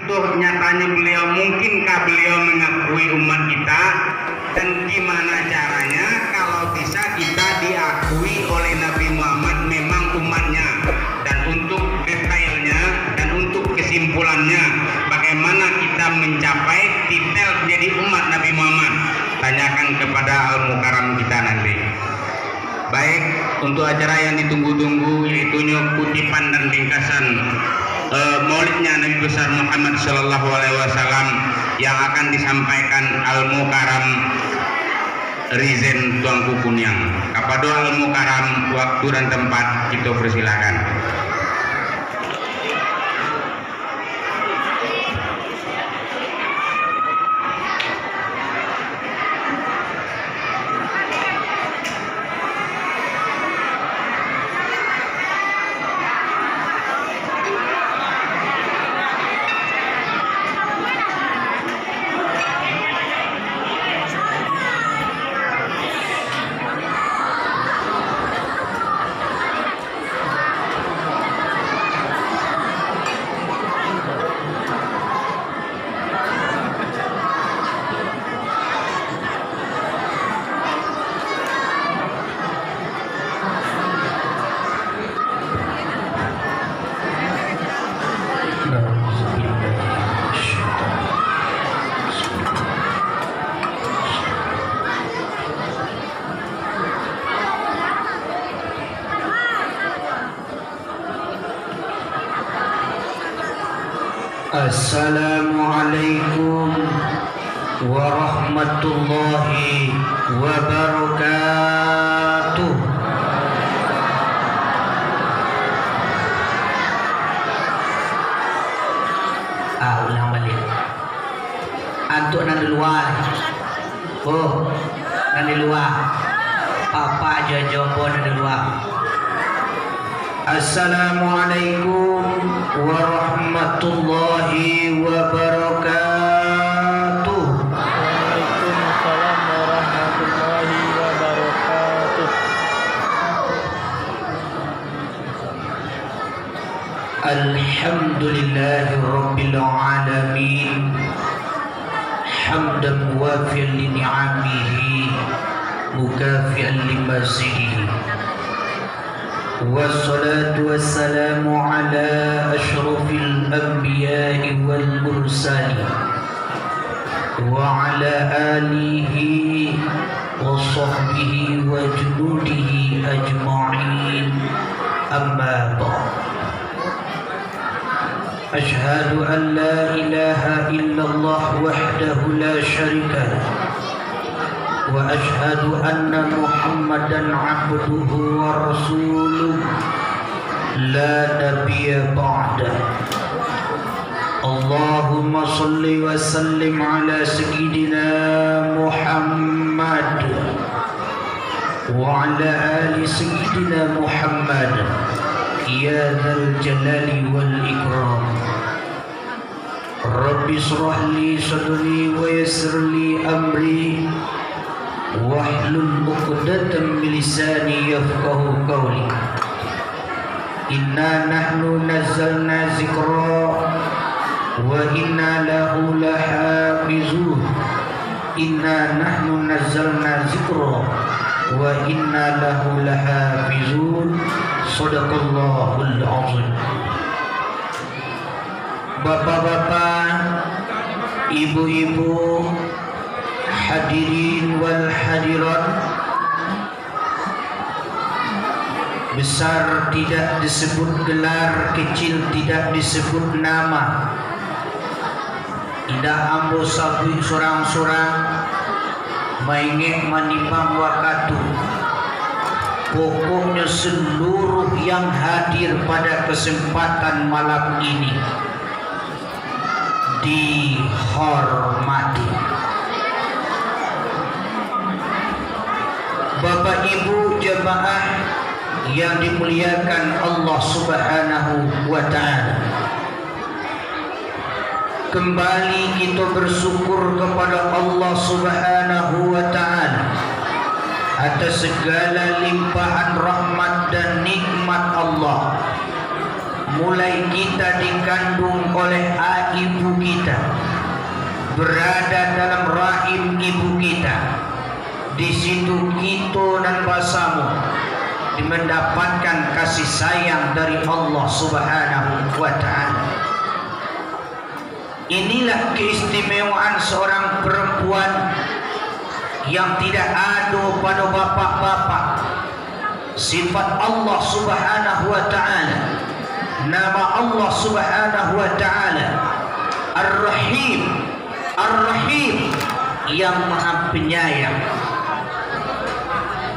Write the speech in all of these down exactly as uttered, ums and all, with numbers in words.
Tuh, nyatanya beliau, mungkinkah beliau mengakui umat kita? Dan gimana caranya kalau bisa kita diakui oleh Nabi Muhammad memang umatnya? Dan untuk detailnya dan untuk kesimpulannya, bagaimana kita mencapai titel menjadi umat Nabi Muhammad? Tanyakan kepada Al-Mukarram kita nanti. Baik, untuk acara yang ditunggu-tunggu, yaitunyo kutipan dan ringkasan, eh, Maulidnya Nabi Besar Muhammad Sallallahu Alaihi Wasallam, yang akan disampaikan Al-Mukarram Rizen Tuanku Kuniang. Kapado Al-Mukarram, waktu dan tempat, kita persilakan. Assalamualaikum warahmatullahi wabarakatuh. Ah, ulang baliak. Antuak nan di lua. Oh, nan di lua. Papa jo jombo nan di lua. Assalamualaikum warahmatullahi wabarakatuh. Waalaikumsalam warahmatullahi wabarakatuh. Alhamdulillahirabbil alamin. Hamdan muwafian li ni'amihi, mukafian li mazidihi. Wassalatu wassalamu ala asyrafil anbiya'i wal mursalin, wa ala alihi wa sahbihi wa junudihi ajma'in. Amma ba'd. Asyhadu an la ilaha illallah wahdahu la syarika lah. Wa asyhadu anna Muhammadan abduhu wa rasuluh, la nabiyya ba'dah. Allahumma shalli wa sallim ala sayyidina Muhammad wa ala ali sayyidina Muhammad, ya dzal jalali wal ikram. Rabbi shrah li sadri wa yassir li amri, wahlul uqdatam min lisani yafqahu qawli. Inna nahnu nazzalna dzikra wa inna lahu lahafizun. Inna nahnu nazzalna dzikra wa inna lahu lahafizun. Shadaqallahul azim. Bapak-bapak, ibu-ibu, hadirin wal hadirat, besar tidak disebut gelar, kecil tidak disebut nama. Indak ambo sabuik surang-surang, maingek manimbang wakatu. Pokoknyo, seluruh yang hadir pada kesempatan malam ini dihormati. Bapak Ibu jamaah yang dimuliakan Allah Subhanahu wa Ta'ala, kembali kita bersyukur kepada Allah Subhanahu wa Ta'ala atas segala limpahan rahmat dan nikmat Allah. Mulai kita dikandung oleh a-, ibu kita, berada dalam rahim ibu kita, di situ kito nan basamo di mendapatkan kasih sayang dari Allah Subhanahu wa Ta'ala. Inilah keistimewaan seorang perempuan yang tidak ado pado bapak-bapak. Sifat Allah Subhanahu wa Ta'ala, nama Allah Subhanahu wa Ta'ala Ar-Rahim, Ar-Rahim, yang Maha Penyayang.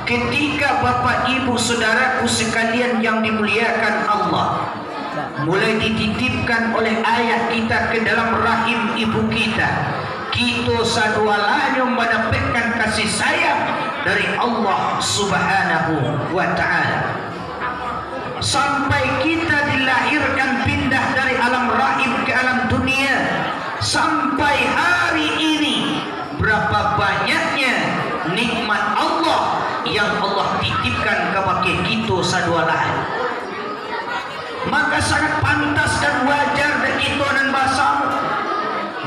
Ketika bapak ibu saudaraku sekalian yang dimuliakan Allah, mulai dititipkan oleh ayah kita ke dalam rahim ibu kita, kito sadualahnyo mandapekkan kasih sayang dari Allah Subhanahu wa Ta'ala. Sampai kita dilahirkan pindah dari alam rahim ke alam dunia, sampai hari ini, berapa banyaknya nikmat Allah yang Allah titipkan kabake kito sadualahnyo. Maka sangat pantas dan wajar dek kito nan basamo.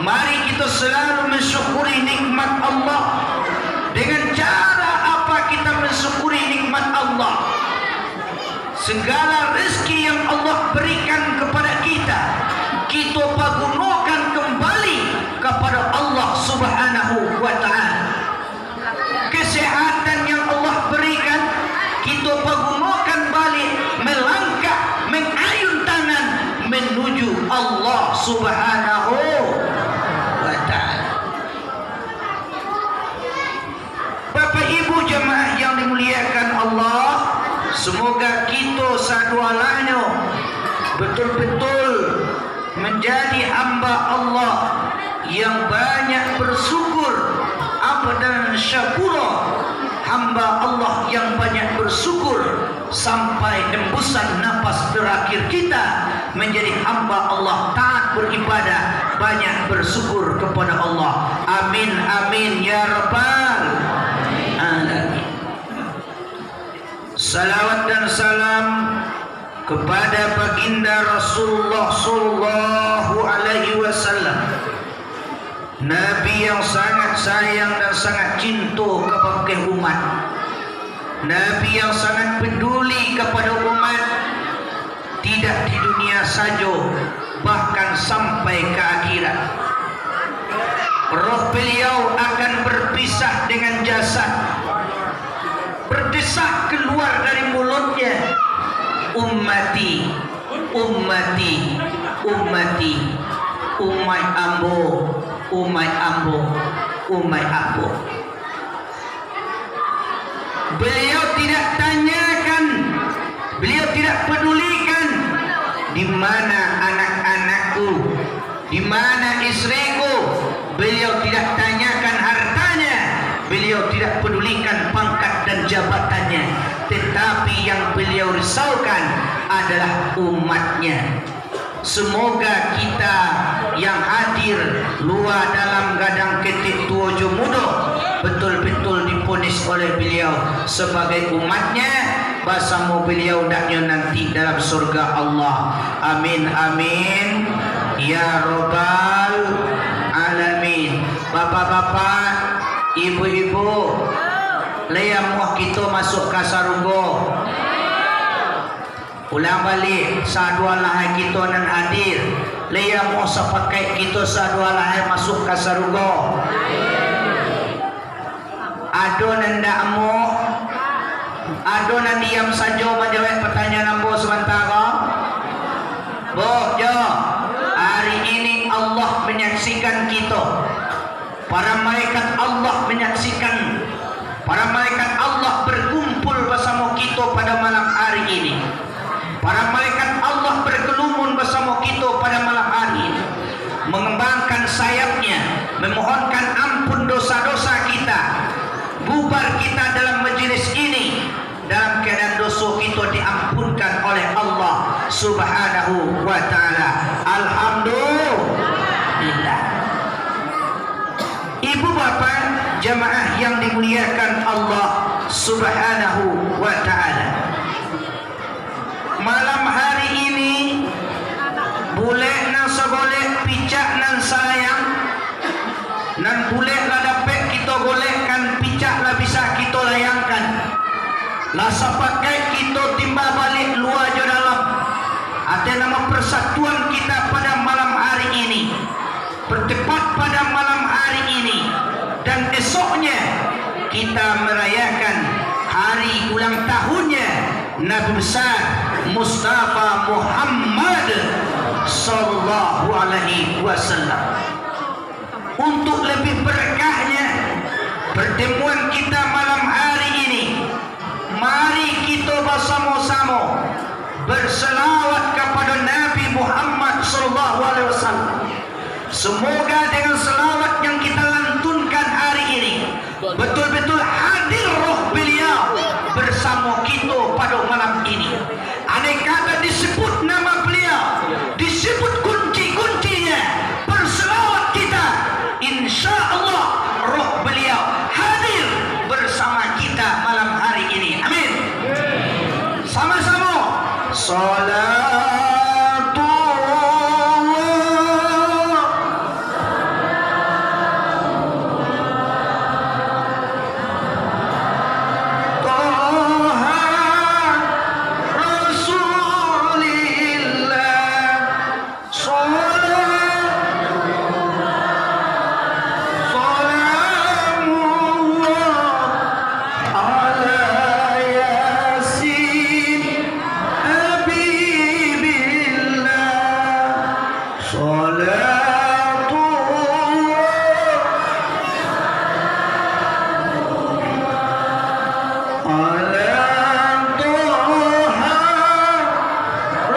Mari kito selalu mensyukuri nikmat Allah. Dengan cara apa kita mensyukuri nikmat Allah? Segala rezeki yang Allah berikan kepada kita, kito pagunokan kembali kepada Allah Subhanahu wa Ta'ala. Kesehatan yang Allah berikan, kito pagunokan balik, melangkah, mengayun tangan menuju Allah Subhanahu wa Ta'ala. Bapak Ibu jamaah yang dimuliakan Allah, semoga kito sadualahnyo betul-betul menjadi hamba Allah yang banyak bersyukur, abdan syakura, hamba Allah yang banyak bersyukur sampai hembusan napas terakhir kita, menjadi hamba Allah, taat beribadah, banyak bersyukur kepada Allah. Amin, amin, ya rabbal alamin. Salawat dan salam kepada Baginda Rasulullah sallallahu alaihi wasallam, Nabi yang sangat sayang dan sangat cinto kabake umat, Nabi yang sangat peduli kepada umat, tidak di dunia sajo, bahkan sampai ke akhirat. Roh beliau akan berpisah dengan jasad. Berdesak keluar dari mulutnya, "Ummati, ummati, ummati, umaik ambo, umaik ambo, umaik ambo." Beliau tidak tanyakan, beliau tidak pedulikan, "Di mana anak-anakku? Di mana istriku?" Beliau tidak tanyakan hartanya, beliau tidak pedulikan pangkat dan jabatannya, tetapi yang beliau risaukan adalah umatnya. Semoga kita yang hadir, lua dalam, gadang ketek, tuo jo mudo, betul-betul diponis oleh beliau sebagai umatnya, basamo beliau daknyo nanti dalam surga Allah. Amin, amin, ya rabbal alamin. Bapak-bapak, ibu-ibu, lai amuah kito masuk ka sarugo? Ulang baliak, sadualahan kito nan hadir, lai amuah sapakaik kito sadualahan masuk ka sarugo? Ado nan ndak amuah? Ado nan diam sajo manjawab patanyaan ambo samantaro? Boh, jo. Hari ini Allah manyaksikan kito. Para malaikat Allah manyaksikan. Para malaikat Allah berkumpul basamo kito pada malam hari ini. Para malaikat Allah berkerumun basamo kito pada malam hari ini, mengembangkan sayapnya, memohonkan ampun dosa-dosa kita. Bubar kita dalam majelis ini dalam keadaan dosa kita diampunkan oleh Allah Subhanahu wa Ta'ala. Alhamdulillah. Ibu bapak jamaah yang dimuliakan Allah Subhanahu wa Ta'ala, malam hari ini Bulek nan sagolek, picak nan salayang. Nan bulek lah dapek kito golekkan, picak lah bisa kito layangkan. Lah sapakaik kito timba baliak lua jo dalam, ateh namo persatuan kita pada malam hari ini. Bertepat pada malam hari ini dan esoknya, kita merayakan hari ulang tahunnya Nabi Besar Mustafa Muhammad sallallahu alaihi wasallam. Untuk lebih berkahnya pertemuan kita malam hari ini, mari kito basamo-samo berselawat kepada Nabi Muhammad sallallahu alaihi wasallam. Semoga dengan selawat yang kita lantunkan hari ini, betul-betul hadir roh beliau bersama kita pada malam ini. Andai kata disebut nama beliau, disebut kunci-kuncinya, berselawat kita, insya Allah roh beliau hadir bersama kita malam hari ini. Amin. Sama-sama. Salatullah. Toha Rasulillah. Salam, salamullah ala Yasin Habibillah. Salatullah ala Toha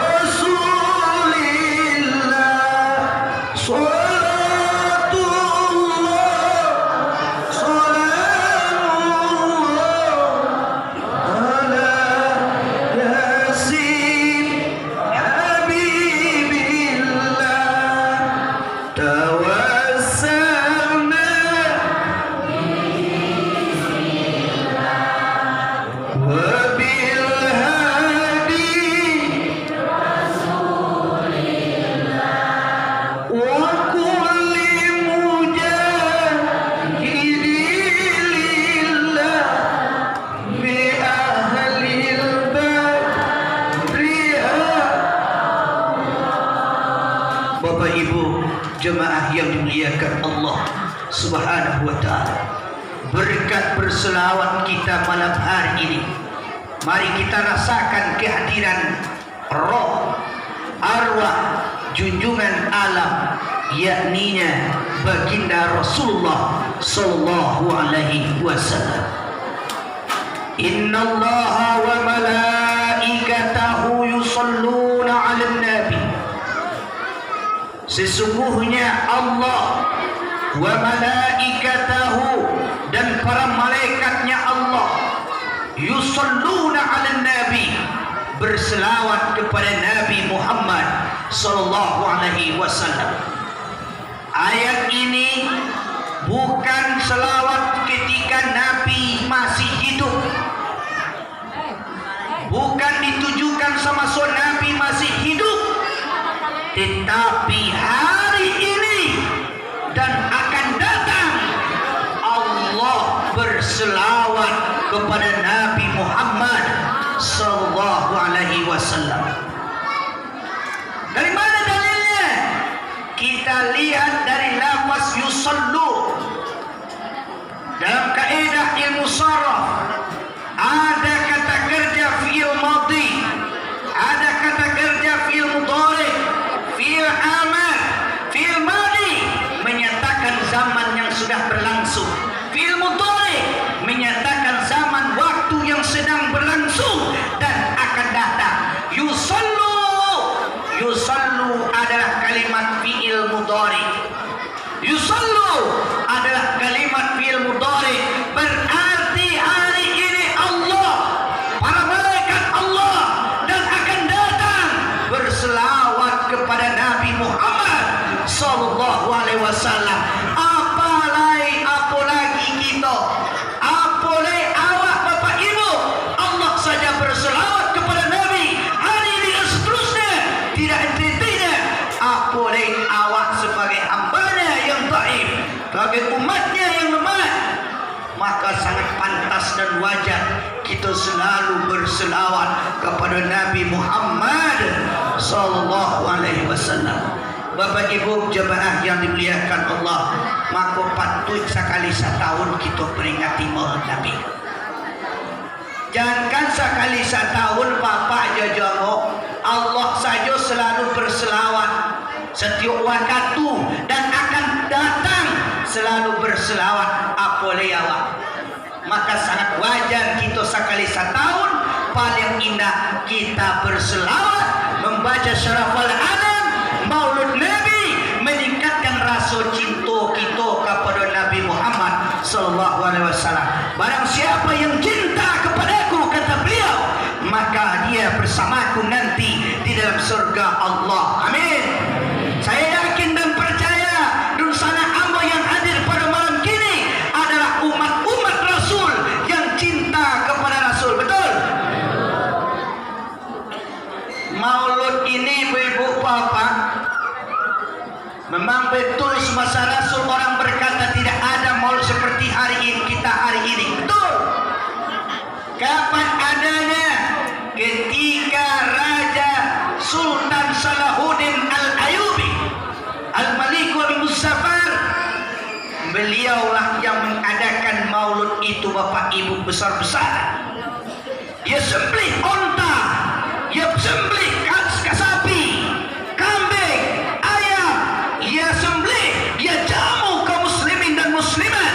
Rasulillah. Salatullah, salamullah ala Yasin Habibillah. Tawassalna wabil hadi wa kulli mujahidin lillah bi ahlil badri. Bapak Ibu, jemaah yang dimuliakan Allah Subhanahu wa Ta'ala, berkat berselawat kita malam hari ini, mari kita rasakan kehadiran roh, arwah, junjungan alam, yakninya Baginda Rasulullah sallallahu alaihi wasallam. Innallaha wa malaikatahu yusalluna 'alan nabi. Sesungguhnya Allah, wa malaikatahu, dan para malaikatnya Allah, yusalluna 'alan nabi, berselawat kepada Nabi Muhammad sallallahu alaihi wasallam. Ayat ini bukan selawat ketika Nabi masih hidup. Bukan ditujukan samaso Nabi masih hidup, tetapi hari ini dan akan datang, Allah berselawat kepada Nabi Muhammad sallallahu alaihi wasallam. Dari mana dalilnya? Kita lihat dari lafaz yusallu. Dalam kaedah ilmu saraf, ada kata kerja fi'il madhi, ada kata kerja fi'il mudhari, fi'il amar, fi'il madhi menyatakan zaman yang sudah berlangsung. Fi'il mudhari menyatakan zaman waktu yang sedang berlangsung dan akan datang. Yusallu, yusallu adalah kalimat fi'il mudhari. Yusallu adalah kalimat fi'il mudhari, berarti hari ini Allah, para malaikat Allah, dan akan datang berselawat kepada Nabi Muhammad sallallahu alaihi wasallam. Apalai, apolagi kito, apolai awak, Bapak Ibu, Allah saja berselawat kepada Nabi, hari ini dan seterusnya, tidak henti-hentinya. Sebagai umatnya yang lemah, maka sangat pantas dan wajar kita selalu berselawat kepada Nabi Muhammad sallallahu alaihi wasallam. Bapak Ibu jamaah yang dimuliakan Allah, maka patut sakali satahun kita peringati Maulid Nabi. Jankan sakali satahun Bapak jo jamaah Allah sajo selalu berselawat setiap waktu dan akan datang selalu berselawat, apo lai awak. Maka sangat wajar kita sakali satahun paling indak kita berselawat, membaca Syarafal Anam, Maulud Nabi, meningkatkan rasa cinta kita kepada Nabi Muhammad sallallahu alaihi wasallam. Barang siapa yang cinta kepadaku, kata beliau, maka dia bersamaku nanti di dalam surga Allah. Amin. Saya yakin dan percaya, dunsanak ambo yang hadir pada malam kini adalah umat-umat Rasul yang cinta kepada Rasul. Betul? Maulud ini, ibu-ibu, bapak, memang betul semasa Rasul orang berkata tidak ada maulud seperti hari ini, kita hari ini. Betul. Kapan adanya? Ketika Raja Sultan Salahuddin Al-Ayubi, Al-Malikul Muzaffar, beliaulah yang mengadakan maulud itu, Bapak Ibu, besar-besaran. Ia sembelih onta, ia sembelih kas-, sapi, kambing, ayam, ia sembelih, ia jamu kaum muslimin dan muslimat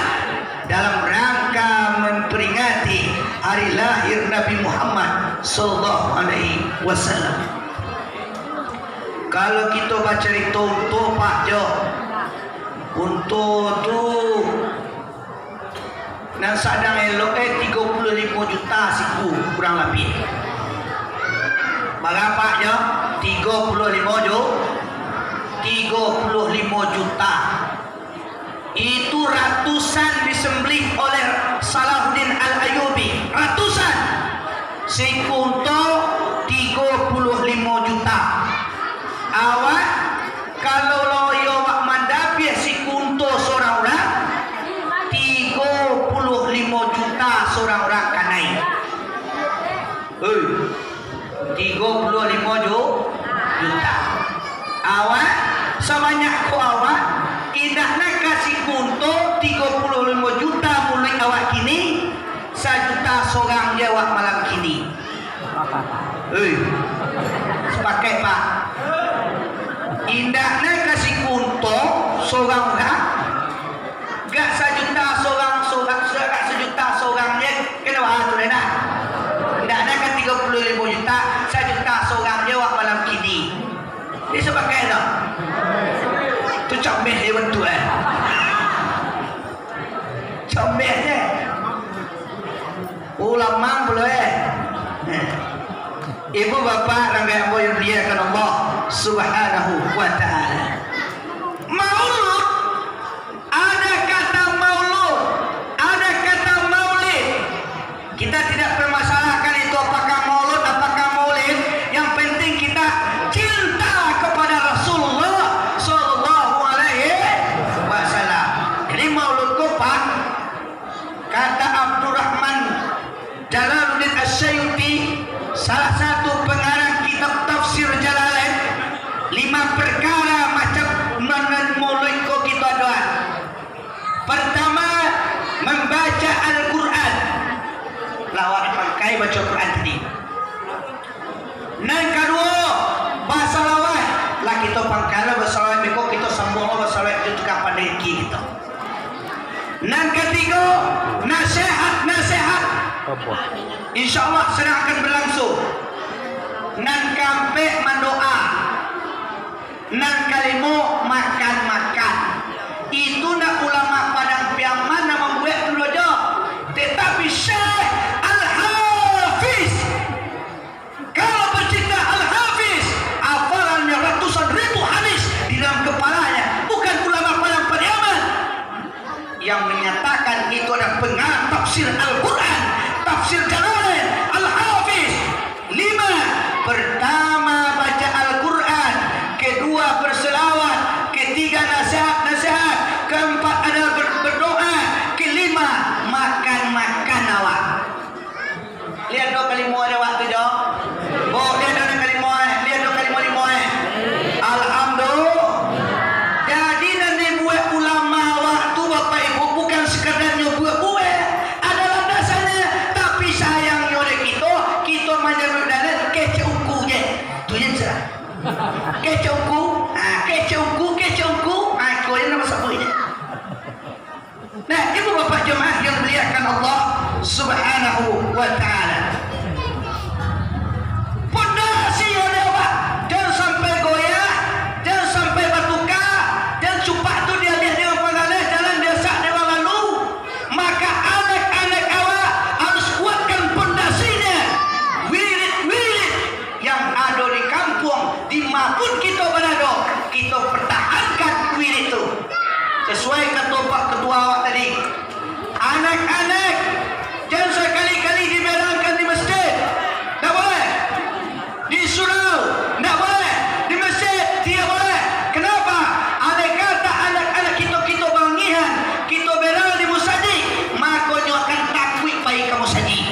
dalam rangka memperingati hari lahir Nabi Muhammad sallallahu alaihi wasallam. Kalau kito bacarito unto, Pak Jo, unto tu nan sadang elok, eh, tigo puluah limo juta siku, kurang labiah. Bara, Pak Jo? Tigo puluah limo ju-, tigo puluah limo juta. Itu ratusan disembelih oleh Salahuddin Al-Ayyubi. Ratusan. Siku unto tigo puluah limo juta. Awak, kalau loyo awak mandapiah siku unto surang urang, tigo puluah limo juta surang urang kanai. Hei. Tigo puluah limo ju-, juta. Awak, sabanyak ko awak, indak nan ka siku unto tigo puluah limo juta muluik awak kini, sajuta sorang je awak malam kini. Hei, sapakaik, Pak. Indak nan ka siku unto sorang urang, Gak sajuta sorang, sorang, gak sajuta sorang je, kena baha tu dah. Ndak ado ka tigo puluah limo juta, sajuta sorang je awak malam kini. Ni sapakaik tu. Tu comeh je bantuak, eh. Comeh je. Ulamang pulo, eh. Ibu bapak, rangkaian ambo yang dimuliakan Allah Subhanahu wa Ta'ala. Maulud Ada kata maulud, ada kata maulid. Kita tidak permasalahkan itu apakah maulud, apakah maulid. Yang penting kita cinta kepada Rasulullah sallallahu alaihi wasallam. Jadi maulud ko, Pak, kata Abdurrahman Jalaluddin As-Suyuti, salah satu pengarang kitab Tafsir Jalalain, lima perkara macam nan maulud ko kito adoan. Pertama, membaca Al-Quran. Lah awak pangkai baca Quran tadi. Nan kaduo, basalawat. Lah kito pangkai lah basalawat, beko kito sambuang lah basalawat jo tukang pandai kito. Nan katigo, nasihat-nasihat. Insya Allah sadang akan berlangsung. Nan kaampek, mandoa. Nan kalimo, makan-makan. Itu ndak ulama Padang Piaman nan mambuek tu doh, Jo. Tetapi Syekh Al-Hafiz. Kalau bercerita Al-Hafiz, hafalannya ratusan ribu hadis di dalam kepalanya. Bukan ulama Padang Pariaman yang menyatakan itu adalah pengarang tafsir Al-Quran, tafsir Jalalain, Al-Hafiz. Lima, pertama baca Al-Quran, kedua berselawat, ketiga nasihat-nasihat, keempat adalah Nah, ibu bapak jemaah yang dimuliakan Allah Subhanahu wa Ta'ala. Pondasi oleh awak, jangan sampai goyah, jangan sampai batuka, jangan cupak tu dialih dengan pangalih, jalan diasak dengan lalu. Maka anak-anak awak harus kuatkan pondasinya. Wirid-wirid yang ado di kampuang, di ma pun kito barado, kito pertahankan wirid tu. Sasuai kato Pak Ketua awak tadi, anak-anak jan sakali-kali diberangkan di masjid. Ndak boleh. Di surau, ndak boleh. Di masjid, tidak boleh. Kenapa? Andai kata anak-anak kito, kito bangihan, kito berang di musajik, mako nyo akan takuik pai ka musajik.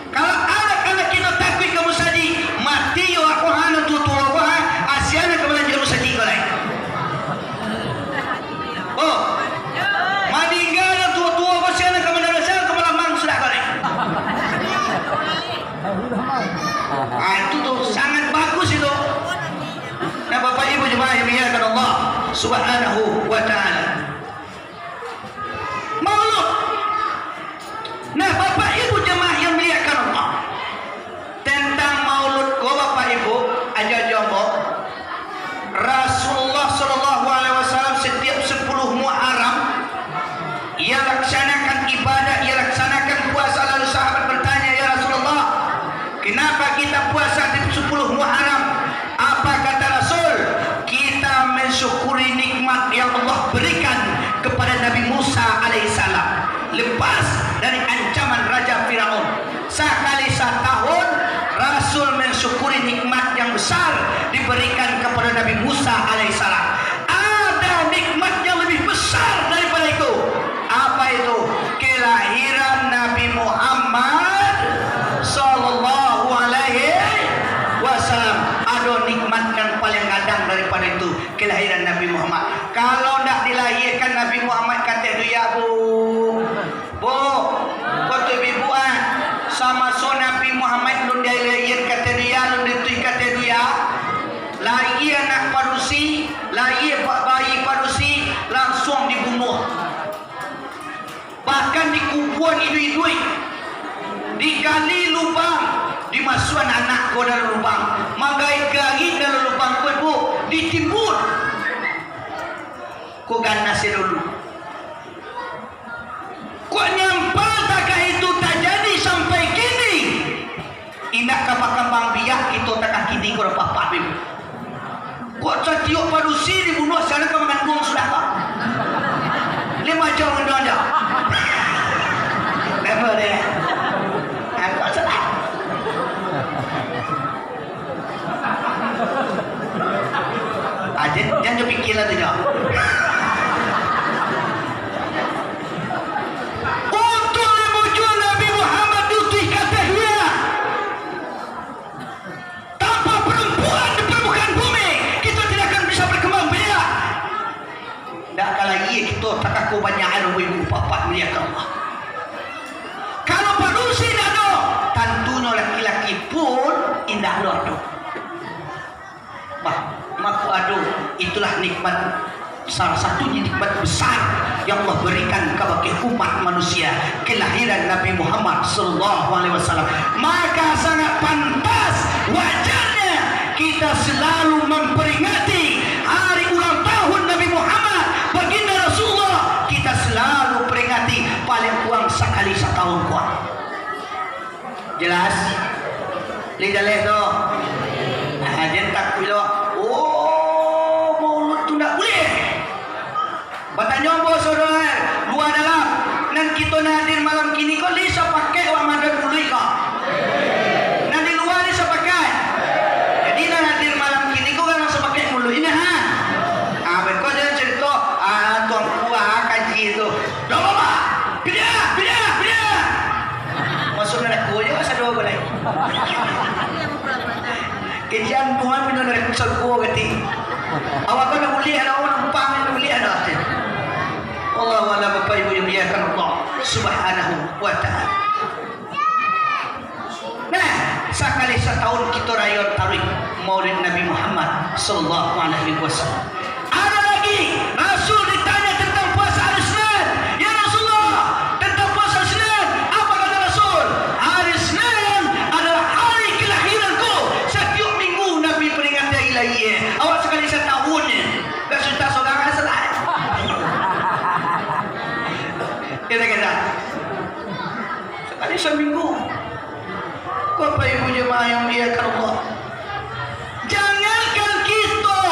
Kalau anak-anak kito takuik ka musajik, mati yo ako ha, nan tuo-tuo ko ha, asian ka balanjo musajik ko lai. Oh, maningga nan tuo-tuo ko, asian ka madrasah, ka malamang sudah ko lai. Ah, itu tu sangat bagus itu. Nah, Bapak Ibu jemaah yang dimuliakan Allah Subhanahu wa Ta'ala. Maulud. Nah, Bapak Ibu jemaah yang dimuliakan Allah, tentang Maulud ko, Bapak Ibu, aja-aja ambo, Rasulullah sallallahu alaihi wasallam setiap sepuluh Muharram, ia laksanakan ibadah, ia laksanakan puasa, lalu sahabat bertanya, "Ya Rasulullah, kenapa kita puasa di sepuluh Muharram?" Apa kata Rasul? Kita mensyukuri nikmat yang Allah berikan kepada Nabi Musa alaihissalam, lepas dari ancaman Raja Firaun. Sakali satahun, Rasul mensyukuri nikmat yang besar diberikan kepada Nabi Musa alaihissalam. Ada nikmat yang lebih besar daripada itu. Apa itu? Kelahiran Nabi Muhammad sallallahu alaihi wasallam. Ado nikmat nan paling gadang daripada itu, kelahiran Nabi Muhammad. Kalau ndak dilahirkan Nabi Muhammad ka ateh dunia, Bu, Bu, ko tu ibu-ibu, ah, samaso Nabi Muhammad lun dilahirkan ka ateh dunia, lun dituih ka ateh dunia, lahia anak padusi, lahia ba-, bayi padusi, langsuang dibunuah. Bahkan dikubuan iduik-iduik. Digali lubang, dimasuakan anak ko dalam lubang. Manggaik-gaik dalam lubang ko, Bu, ditimbun. Ko ganas dulu. Kok nyampal takah itu tajadi sampai kini? Indak ka bakambang biak kito takah kini ko, Bapak Ibu. Kok satiok padusi dibunuah, sinan ka manganduang sudah, Pak. Lima jam undang aja. Level deh. Aku salah. Ah, jan, jan jo pikir lah tu, jo. Untuak limo juo Nabi Muhammad diutuih ka ateh dunia. Tanpa perempuan di permukaan bumi, kita tidak akan bisa berkembang biak. Ndak ka lahia kito takah ko banyak anu, ibu bapak muliakan Allah. Kalau padusi indak ado, tantunyo laki-laki pun indak ado. Bah, mako ado, itulah nikmat, salah satu nikmat besar yang Allah berikan kabake umat manusia, kelahiran Nabi Muhammad sallallahu alaihi wasallam. Maka sangat pantas, wajarnya kita selalu memperingati hari ulang tahun Nabi Muhammad, Baginda Rasulullah, kita selalu peringati paling kurang sakali satahun, kuat. Jelas? Lai jaleh tu. Nah, jan takuik lo. Oh, maulud tu ndak buliah. Batanyo ambo saudara, lua dalam, nan kito nan hadir malam kini ko, lai sapakaik wak Ramadan dulu ko? Nan di lua lai sapakaik? Jadi nan hadir malam kini ko, kalau sapakaik muluik ini, ha? Ah, beko jan carito, ah, tuanku, ah, kaji tu. Dah, Bapak! Pindah! Pindah! Pindah! Masuk neraka je, masa dua balai. Kajian Tuhan pindah neraka, surga kati. Awak kan nak buliah ada, awak nampak nak buliah ada. Allahu a'lam, Bapak Ibu yang dimuliakan Allah Subhanahu wa Ta'ala. Nah, sakali satahun kito rayoan taruih Maulid Nabi Muhammad sallallahu alaihi wasallam. Ada lagi, Rasul ditanya tentang puasa hari Senin. "Ya Kira-kira. Sekali seminggu. Bapak Ibu jemaah yang dimuliakan Allah. Jangankan kita,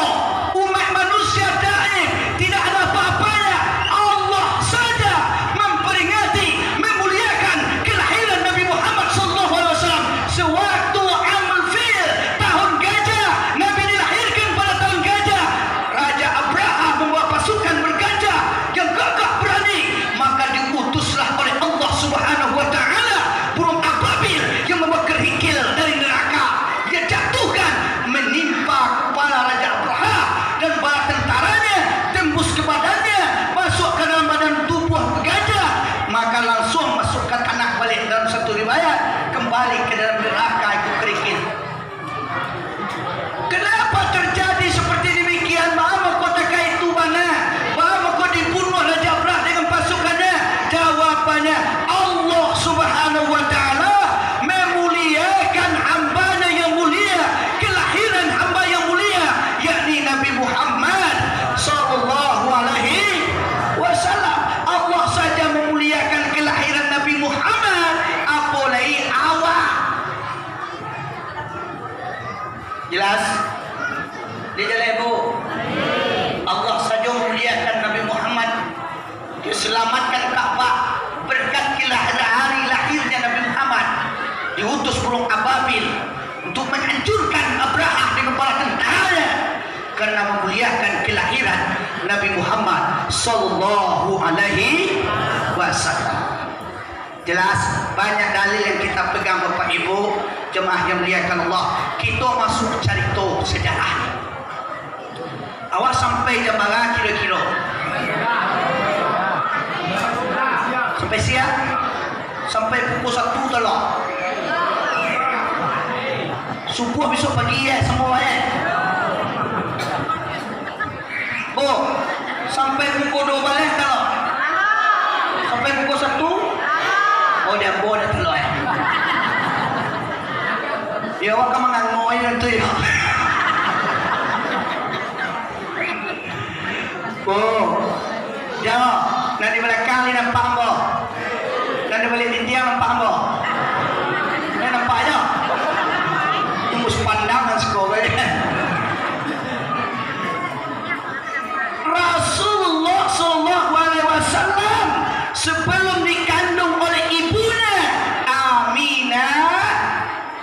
umat manusia daim, tidak ada apa-apanya. Allah saja memperingati, memuliakan kelahiran Nabi Muhammad sallallahu alaihi wasallam. Sewaktu Amul Fil, tahun gajah, Nabi dilahirkan pada tahun gajah. Raja Abrahah membawa pasukan bergajah yang gagah berani, maka diutuslah oleh Allah Subhanahu wa Ta'ala burung ababil yang membawa kerikil dari neraka. Dia jatuhkan, menimpa kepala Raja Abrahah dan bala tentaranya, tembus ke badannya, masuk ke dalam badan tubuh gajah, maka langsung masuk ke tanah balik. Dalam satu riwayat, kembali ke dalam neraka itu kerikil. Kenapa terjadi seperti demikian? Baa mangko takah itu bana? Baa mangko dibunuah Raja Abrah dengan pasukannya? Jawabannya, Allah Subhanahu wa Ta'ala memuliakan hamba-Nya yang mulia, kelahiran hamba yang mulia, yakni Nabi Muhammad sallallahu alaihi wasallam. Allah saja memuliakan kelahiran Nabi Muhammad, apo lai awak? Jelas? Dijaleh, Bu? Allah sajo muliakan Nabi Muhammad, diselamatkan Ka'bah, berkat kelahiran, hari lahirnya Nabi Muhammad, diutus burung ababil untuk menghancurkan Abrahah dengan bala tentaranya, karena memuliakan kelahiran Nabi Muhammad sallallahu alaihi wasallam. Jelas, banyak dalil yang kita pegang, Bapak Ibu, jemaah yang dimuliakan Allah. Kita masuk carito sejarah ni. Awak sampai jam bara kiro-kiro? Sampai siang? Sampai pukul satu talok. Subuh besok pagi, ya, semua, ya. Oh, sampai pukul dua baleh talok? Sampai pukul satu? Oh, di ambo dah talok, eh. Ya, awak ka mangangoi nanti, ya. Oh, jawab. Nan di balakang ni nampak ambo? Nan di baliak dindiang nampak ambo? Nan nampak ajo. Tunggu sepandang nan siko, eh. Rasulullah sallallahu alaihi wasallam sebelum dikandung oleh ibunya Aminah,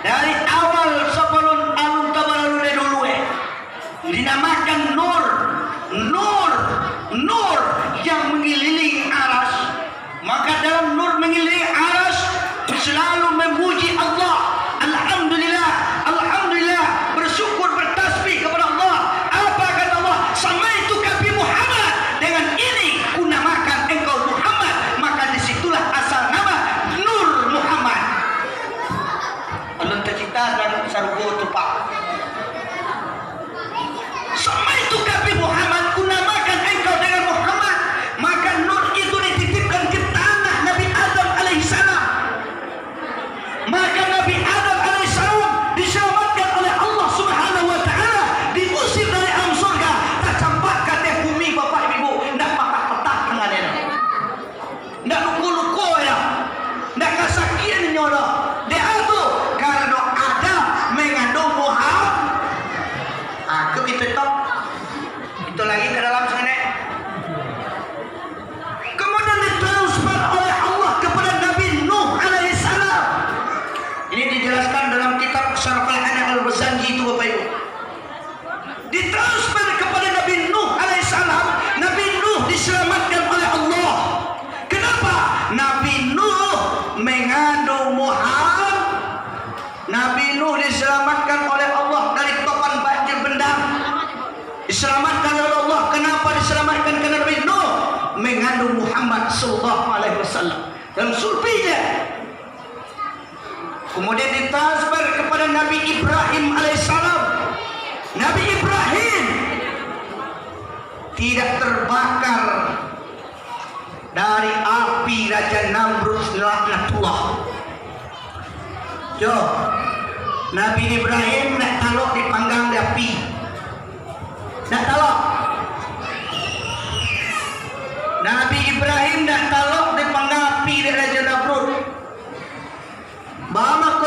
dari awal sebelum alun tabalalu dari dulu, eh, dinamakan Nur, Nur, Nur yang mengelilingi Arasy. Maka dalam Nur mengelilingi Arasy, selalu memuji Allah. Alhamdulillah, alhamdulillah, bersyukur, bertasbih kepada Allah. Apa kata Allah? "Samaituka bi Muhammad, dengan ini kunamakan engkau Muhammad." Maka disitulah asal nama Nur Muhammad. Alun tacipta dalam sarugo tu, Pak. "Samaituka bi Muhammad, kunamakan engkau dengan Muhammad." Maka nur itu dititipkan ke tanah Nabi Adam alaihissalam. Maka Nabi Adam alaihissalam diselamatkan oleh Allah Subhanahu wa Ta'ala, diusir dari alam surga, tacampak ka ateh bumi, Bapak Ibu, ndak patah-patah tangannya. Ndak luko-luko ya. Ndak kasakian inyo doh. Dek apo? Karano Adam mangandung Muhammad. Aku itu tok. Itu lagi ke dalam sana. Kemudian ditransfer oleh Allah kepada Nabi Nuh alaihissalam. Ini dijelaskan dalam kitab Syaraful Anam Al-Bazanji itu, Bapak Ibu. Ditransfer kepada Nabi Nuh alaihissalam. Nabi Nuh diselamatkan oleh Allah. Kenapa? Nabi Nuh mengandung Muhammad. Nabi Nuh diselamatkan oleh Allah dari topan banjir bandang. Diselamatkan oleh Allah. Kenapa diselamatkan? Karena Nabi Nuh mengandung Muhammad sallallahu alaihi wasallam. Dan sulbinya Kemudian ditransfer kepada Nabi Ibrahim alaihissalam. Nabi Ibrahim tidak terbakar dari api Raja Namrud laknatullah. Yo, Nabi Ibrahim nak talok dipanggang di api. Nak talok. Nabi Ibrahim nak talok dipanggang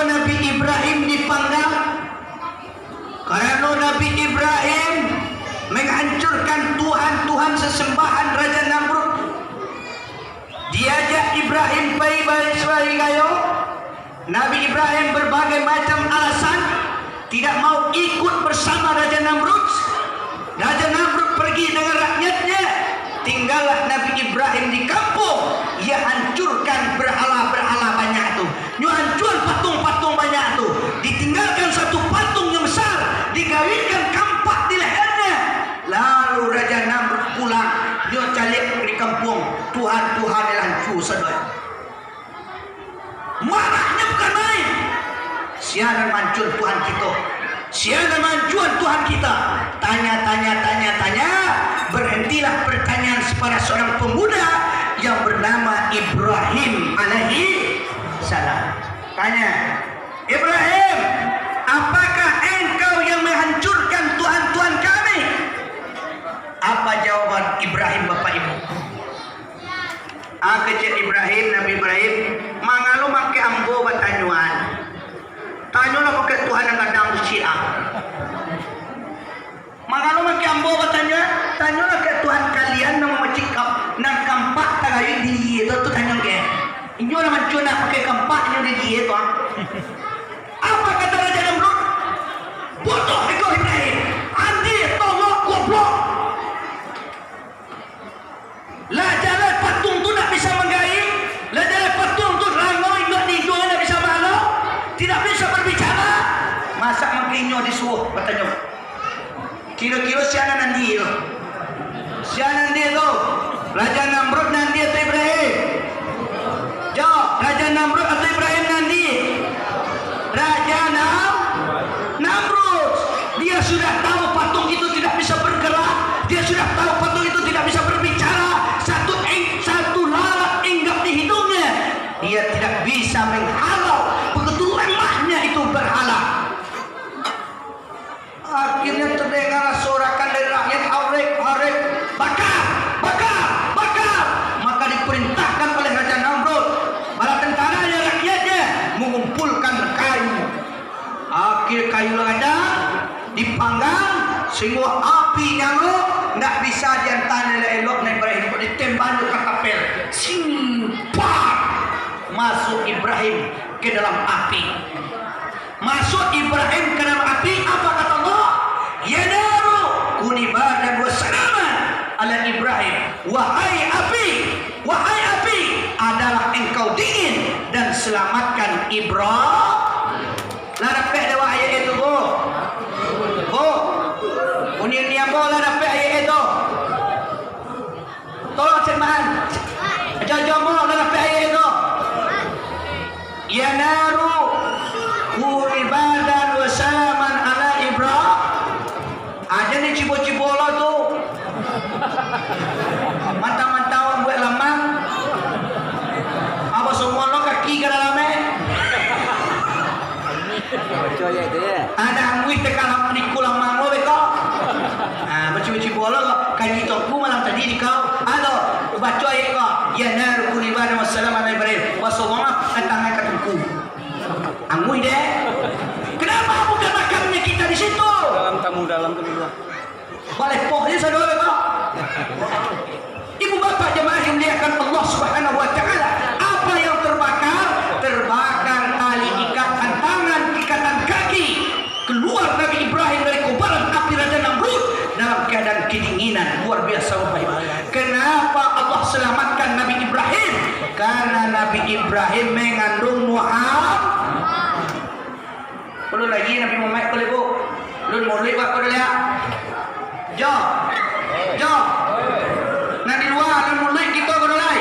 Nabi Ibrahim dipanggang? Karano Nabi Ibrahim menghancurkan tuhan-tuhan sesembahan Raja Namrud. Diajak Ibrahim pai bari-, barigayo, Nabi Ibrahim berbagai macam alasan tidak mau ikut bersama Raja Namrud. Raja Namrud pergi dengan rakyatnya, tinggallah Nabi Ibrahim di kampung. Ia hancurkan berhala-berhala banyak tu. Nyo hancua patung-patung banyak tu. Ditinggalkan satu patung yang besar, digawikkan kampak di lehernya. Lalu Raja Namrud pulang, nyo caliak di kampuang, tuhan-tuhan lah hancua sadonyo. Marahnyo bukan main. Sia nan mancua Tuhan kito? Sia nan mancua Tuhan kita? Tanya, tanya, tanya, tanya. Berhentilah pertanyaan kepada seorang pemuda yang bernama Ibrahim alaihi salam. Tanya, "Ibrahim, apakah engkau yang menghancurkan tuhan-tuhan kami?" Apa jawaban Ibrahim, Bapak Ibu? Ah, kecek Ibrahim, Nabi Ibrahim, "Mangalo mangke ambo batanyoan? Tanyolah mangke Tuhan nan gadang di siang. Mangalo mangke ambo batanyoan? Tanyolah ka Tuhan kalian nan mamacik kam-, nan kampak tagayuik di ie tu, tu tanyo ke. Inyo nan mancua nak pakai kampak inyo di ie tu, ah." Apa kata Raja Namrud? "Bodoh iko Ibrahim, andia tolok goblok. Lah jaleh patung tu ndak bisa manggayi, lah jaleh patung tu langoi, indak dijuang, ndak bisa mahalau, tidak bisa berbicara. Masak mangkinyo disuruh batanyo. Kiro-kiro sia nan andia tu? Sia nan andia tu? Raja Namrud nan andia tu Ibrahim? Jo, Raja Namrud atau Ibrahim nan andia? Raja Nam-, Namrud. Dia sudah tahu patung itu tidak bisa bergerak, dia sudah tahu patung itu tidak bisa berbicara, satu eng-, satu lalat inggap di hidungnya. Dia tidak bisa menghalau, begitu lemahnya itu berhala. Akhirnya terdengar sorakan dari rakyat, "Harek, harek, bakar, bakar, bakar!" Maka diperintahkan oleh Raja Namrud, bala tentaranya, rakyatnya, mengumpulkan kayu. Akhir kayu lah gadang, dipanggang, sehingga api nyalo, ndak bisa diantaan elok-elok, nan Ibrahim kok ditembak jo katapel. Sing, pak! Masuk Ibrahim ke dalam api. Masuk Ibrahim ke dalam api, apa kata Allah? "Ya naru kuni bardan wa salaman ala Ibrahim." Wahai api, wahai api, adalah engkau dingin dan selamatkan Ibrahim. Lah dapek dek awak ayat itu, Bu? Bu? Uni-uni ambo lah dapek ayat itu? Tolong cek mahan. Ajo-ajo ambo lah dapek ayat itu. "Ya naru kuni bardan wa salaman ala Ibrahim." Aja ni cibo-cibo lo tu. Mantang-mantang buek lamang. Apa semua lo kaki ka dalam, eh? Baco ayat tu, ya. Ada anguih teka lam-, di kulang mango beko. Ah, baco-baco bola kok. Kaji tongku malam tadi di kau. Ado, baco ayat kok. Ya naru kuni bardan wa salaman ala Ibrahim. Wa sallallahu tangan ka tungku. Anguih deh. Kenapa bukan makamnya kita di situ? Dalam tamu dalam tu dulu. Baleh poh je sadonyo ko. Ibu bapak jemaah yang dimuliakan Allah Subhanahu wa Ta'ala, apa yang terbakar? Terbakar tali ikatan tangan, ikatan kaki. Keluar Nabi Ibrahim dari kobaran api Raja Namrud dalam keadaan kedinginan luar biasa, Bapak Ibu. Kenapa Allah selamatkan Nabi Ibrahim? Karena Nabi Ibrahim mengandung Muhammad. Kudu lai Nabi Muhammad, kudu lai, Bu. Lun muluik wak kudu lai. Jo. Jo. Nan di lua, lun muluik kito kudu lai.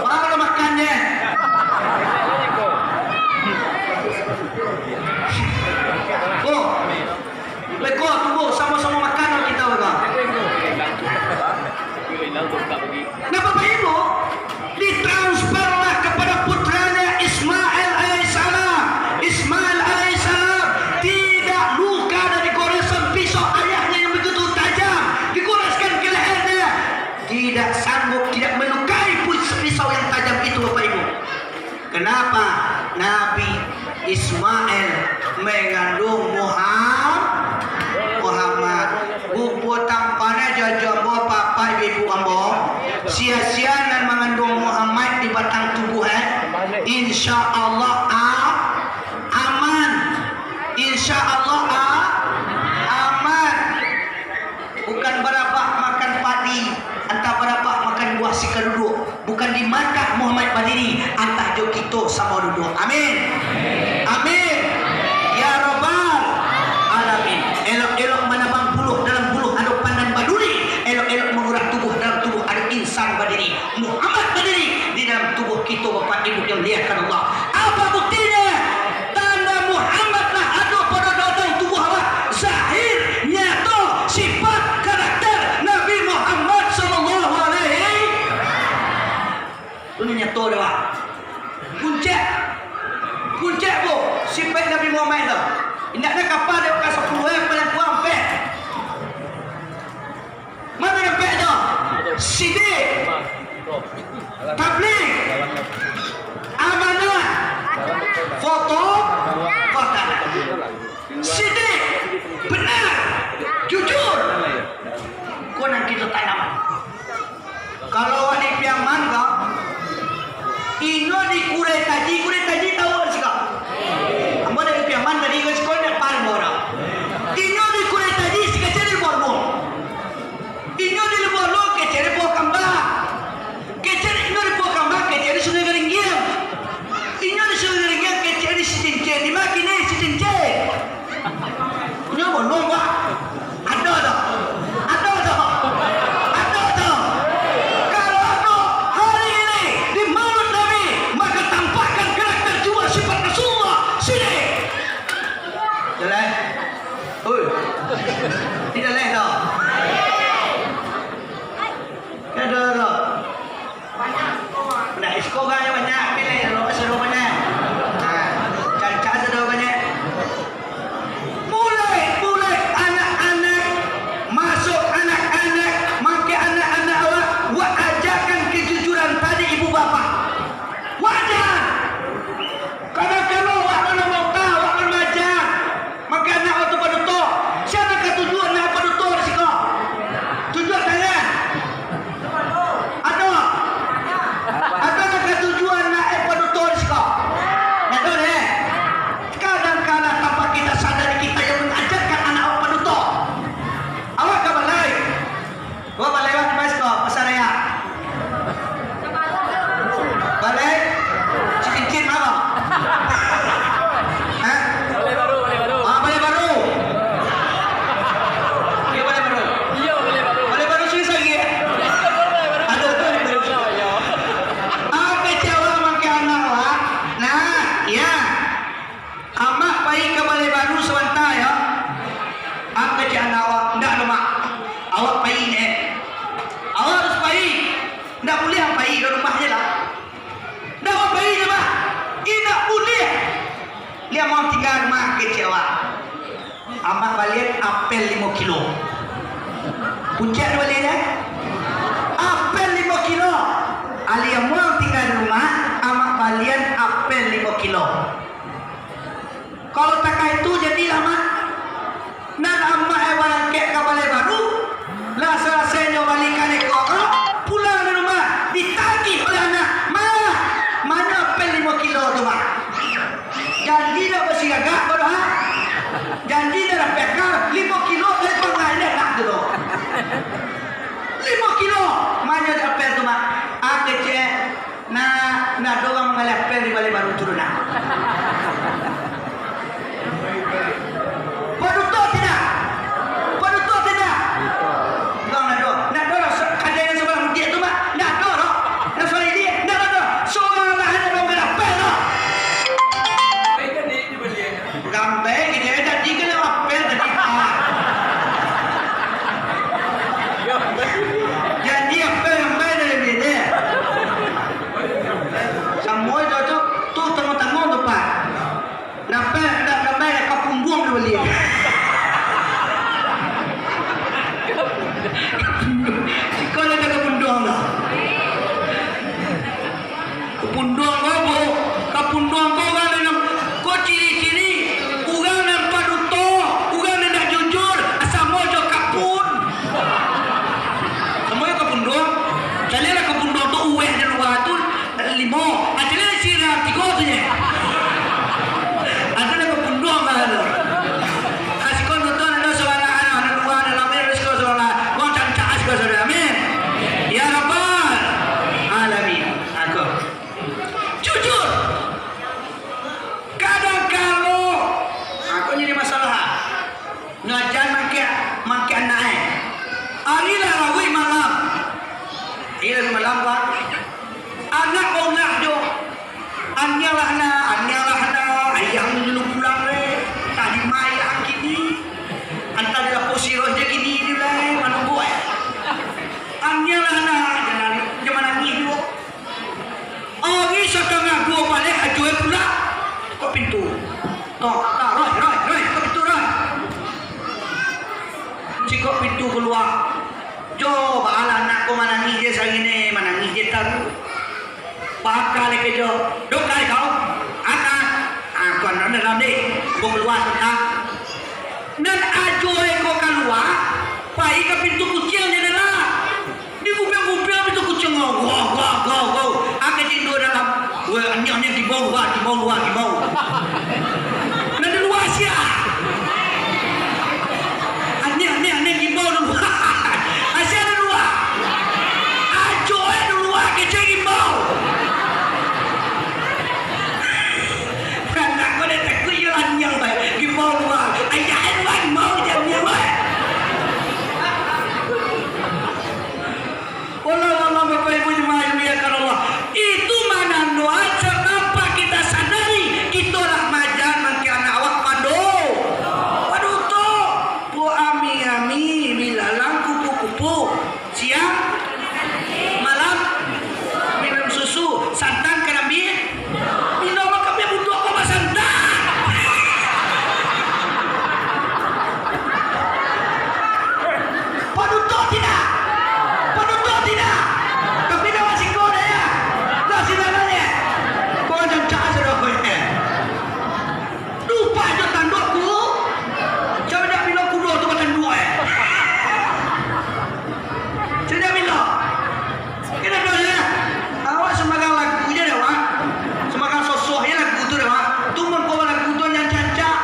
Baru lo makan je. Bu. Beko tu, Bu, samo-samo makan kito, beko. Nah, Bapak Ibu, ditransferlah kepada putranya Ismail alaihissalam. Ismail alaihissalam tidak luka dari goresan pisau ayahnya yang begitu tajam, digoreskan ke lehernya. Tidak sanggup, tidak melukai pis-, pisau yang tajam itu, Bapak Ibu. Kenapa? Nabi Ismail mangandung Muham-, Muhammad. Bubuah tampana jo ambo, bapak ibu ambo. Sia-sia nan mangandung Muhammad di batang tubuah, eh. Insya Allah, a-, aman. Insya Allah, a-, aman. Bukan barabak makan padi, antah barabak makan buah sikaduduak. Bukan di Makkah Muhammad badiri, antah jo kito samo duduak. Amin. Amin. Ya Rabbal Alamin. Elok-elok manabang buluah, dalam buluah ado pandan baduri. Elok-elok mangurang tubuah, dalam tubuah ado insan badiri. Muhammad badiri di dalam tubuah kito, Bapak Ibu yang dimuliakan Allah. Apa buktinyo? Tanda Muhammad lah ado pado dalam tubuah awak. Zahir, nyato, sifat, karakter Nabi Muhammad sallallahu alaihi. Tu nan nyato dek awak. Puncak. Puncak ko, sifat Nabi Muhammad tu. Indak ado kapa dek awak ka sapuluah, eh, paling kurang ampek. Mano nan ampek tu? Sidik. Tabligh. Amanah. Foto. Kota. Sidik. Benar. Jujur. Ko nan kito tanam. Kalau awak di Piaman ko, inyo di Kurai Taji, Kurai Taji tahu di siko? Ambo dari Piaman tadi ka siko, ndak paham urang. Inyo di Kurai Taji, si kecek di Borneo. Inyo di Borneo, kecek di Pohon Kambang. Kecek inyo di Pohon Kambang, kecek di Sungai Garinggiang. Inyo di Sungai Garinggiang, kecek di Sitincin. Di ma kini Sitincin? Nyo bunuh, Pak. Ado tu. Ado tu. Ado tu. Kalau ado hari ini di Maulid Nabi, maka tampakkan karakter jiwa sifat Rasulullah. Sini. Jelas? Oi. Tidak leh tu. Ado tu. Nah, iko banyak, banyak, pilih lo, seru banyak. Nah, cancak seru banyak. Mulai, mulai anak-anak, masuk anak-anak, makai anak-anak awak, wak ajakan kejujuran tadi ibu bapak. Wak aja. Kadang-kadang awak kalau mau tahu, awak kalau aja. Mangko anak awak tu paduto. Sia nan ka tuju anak paduto di siko? Tuju tangan. Ado. Ado nan ka tuju anak eh paduto di siko? Ndak ado deh. Kadang-kadang tanpa kita sadari kita yang mengajarkan anak awak paduto. Awak ka balai. Wah, balai wak di ma siko, Pasar Raya? Balai? Cincin ma ko? Hah? Balai Baru, Balai Baru. Ah, Balai Baru. Iyo, Balai Baru. Iyo, Balai Baru. Balai Baru sini lagi, eh? Iyo, Balai Baru. Ado, ado, ado. Iyo, iyo. Ah, kecewa makan anak, wak. Nah, iya. Amak pai ka Balai Baru sabanta, yo. Amak kecek anak awak, "Ndak doh, Mak. Awak pai nyo. Awak harus pai. Ndak buliah pai di rumah se lah. Ndak, awak pai nyo, Mak. Indak buliah. Lai amuah tingga rumah," kecek awak. Amak balian apel limo kilo. Puncak tu balian, eh? Apel limo kilo. Lai amuah tingga di rumah, amak balian apel limo kilo. Kalau takah itu, jadilah, Mak. Nan amak eh barangkek ka Balai Baru, lah salasai nyo bali kanai ko, pulang di rumah, ditagih oleh anak, "Ma, ma nyo apel limo kilo tu, Ma? Janji ndak basiragak ko doh, ha? Janji ndak dapek ka limo kilo dari pangai anak tu doh. Limo kilo, ma nyo apel tu, Ma?" Ah, kecek. Nah, ndak ado urang manggaleh apel di Balai Baru tu doh, nah. Paduto tidak? Paduto tidak? Urang ndak ado. Ndak ado lah, sa-, kadai nan sabalah mudiak tu, Mak. Ndak ado lah. Nan sabalah ini, ndak ado. Surang lah nan manggaleh apel tu. Gambai kini, eh, tadi kan apel tadi, Pak. Janji apel gambai dari bini. Samo itu tu, tu tengah-tengah tu, Pak. Dapat, dak gambai, dak kapunduang tu bali. Siko lah dak kapunduang tu. Kapunduang ko, Bu. Kapunduang ko kan dalam, ko ciri Aniang lah nak, aniang lah nak, ayah dulu pulang, eh. Tadi mai lah kini. Antah di lapau sirah je kini, dia lah, eh, manunggu, eh. Aniang lah nak, jangan, jangan manangih dulu. Ari satangah duo baleh, Ajo e pulang. Kok pintu. Tok, tok, Roy, Roy, Roy, kok pintu, Roy. Cikok pintu kalua. Jo, baalah anak ko manangih je sangin e, manangih je taruih. Baka lai ka jo. Dok lai kau. Anak. Ah, kuan nan dalam deh. Ambo kalua sabanta. Nan Ajo e ko kalua, pai ka pintu kuciang je lah. Digubiang-gubiang pintu kuciang, gau, gau, gau, gau, gau. Angkek tindo dalam. Weh, aniang, aniang, gimbau lua, gimbau lua, gimbau. Nan di lua sia. Aniang, aniang, aniang, gimbau di lua. Asia di lua. Ajo e di lua, kecek gimbau. Anak ko dek takuik yo aniang bae. Gimbau lua. Ayah e lua, gimbau je aniang bae. Wallah, wallah, Bapak Ibu jemaah yang dimuliakan Allah. Itu manandoan tanpa kita sadari, kita lah maaja mangke anak awak pado-, paduto. Po ami-ami, bilalang kupu-kupu, siang malam minum susu, santan karambia. Indak mah kami butuh apa basantai. Panutuik tidak? Panutuik tidak? Tapi dah masih kau dah ya? Dah sinan aja. Kau jangan cak sudah kau ya. Lupa jo tanduk ku. Cak dak bilo kudo tu batanduk eh. Cak dak bilo. Kena doh lah. Awak sumbarang lagu je deh, Wak. Sumbarang sosoh je lagu tu deh, Wak. Tu mun kau lagu tu nyancak-nyancak.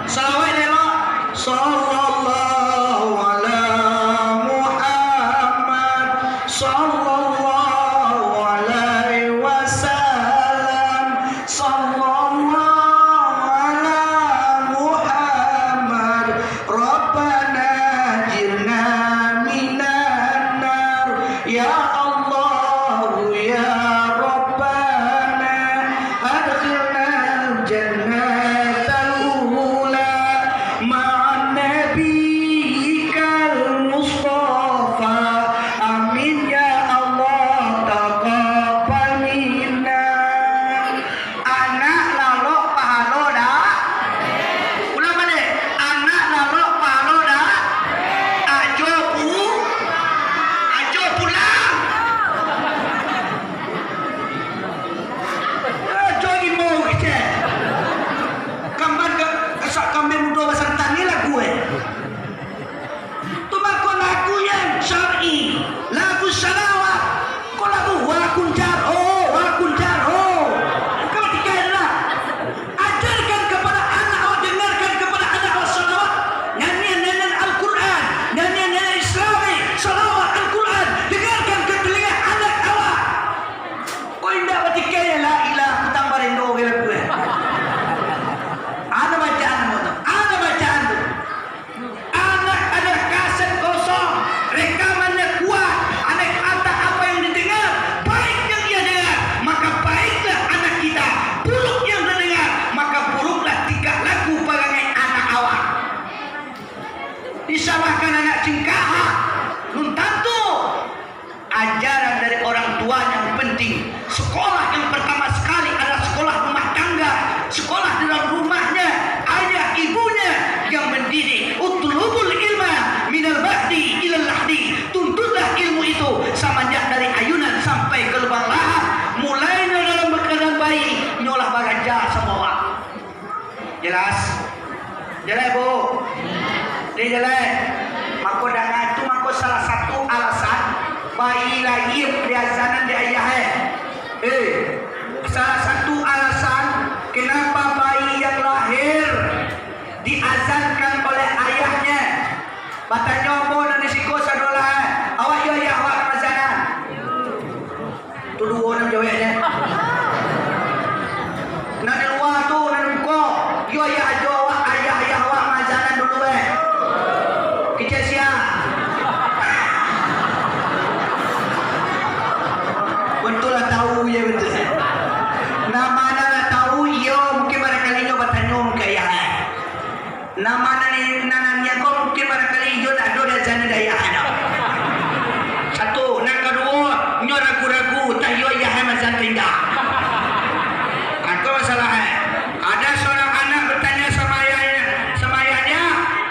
Salawat elok. Sallallahu ala Muhammad. Sallallahu alaihi wasallam. Sallallahu ala Muhammad. Rabbana ajirna minan nar. Ya Allah, ya Rabbana, adkhilna jannatal ula ma'an nabiyyikal mustafa. Amin ya Allah, taqabbal minna. Anak lalok pahalo dak? Ulang baliak. Anak lalok pahalo dak? Ajo pu-, ajo pulang. Ajo imbau kecek. Kamban ka-, kasak kambing mudo basantan ni lagu eh. Tu mako lagu yang syar'i, lagu salawat. Ko lagu wa kunjar, oh, wa kunjar, oh. Kau tiga adalah ajarkan kepada anak awak, dengarkan kepada anak awak salawat. Nyanyian-nyanyian Al-Quran, nyanyian-nyanyian Islami, salawat Al-Quran, dengarkan ke telinga anak awak. Ko indak batikai la ilah kutang barendo ke lagu eh. Ada bacaan tu, ada bacaan tu. Anak ada kaset kosong, rekamannya kuat, anak entah apa yang didengar, baik yang ia dengar, maka baiklah anak kita, buruk yang terdengar, maka buruklah tingkah laku parangai anak awak. Disalahkan anak cingkak, belum tantu. Ajaran dari orang tua yang penting. Sekolah yang pertama sekali adalah sekolah rumah tangga, sekolah dalam rumahnya, ayah ibunya yang mendidik. Utlubul ilma minal mahdi ilal lahdi. Tuntutlah ilmu itu semenjak dari ayunan sampai ke lubang lahad. Mulainyo dalam keadaan bayi, nyo lah baraja samo awak. Jelas? Jaleh, Bu? Deh, jaleh. Mako, danga tu, mako, salah satu alasan bayi lahia diazanan di ayah, eh. Eh, salah satu alasan kenapa bayi yang lahir diazankan oleh ayahnya. Batanyo ambo nan di siko sadolah, eh. Awak iyo ayah awak nan maazanan? Tu duo nan jawek je. Nan di lua tu, nan di muko, iyo ayah ajo awak, ayah-ayah awak maazanan dulu, eh. Kecek sia. Betul lah, tahu je betul. Nan ma nan, nan, nan nian ko mungkin barangkali iyo ndak ado di azan di ayah ado. Satu, nan kaduo, nyo ragu-ragu, antah iyo ayah maazan atau indak. Itu masalah, eh. Ada seorang anak bertanya sama ayahnya, sama ayahnya,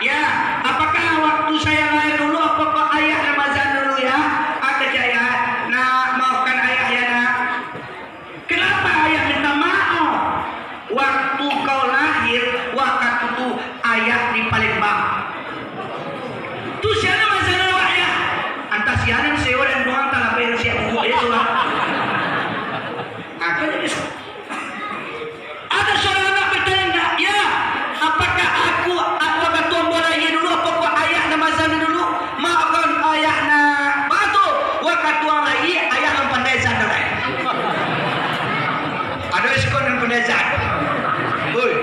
"Ya, apakah waktu saya lahir dulu, apakah ayah nan maazan dulu, ya?" Kecek ayah, "Nak, maafkan ayah, ya, Nak." "Kenapa ayah minta maaf?" "Waktu kau lahir, wakatu tu ayah di Palembang." "Tu sia nan maazan awak, Yah?" "Antah sia nan sewa dan doang, antah lapeh siap bubuak je tu lah." Apa jadi? Ada seorang anak bertanya, "Ya, apakah aku, wakatu ambo lahir dulu, apakah ayah nan maazan dulu?" "Maafkan ayah, Nak." Baa tu? Wakatu ang lahir, ayah alun pandai azan doh lai. Ado siko nan pandai azan. Oi.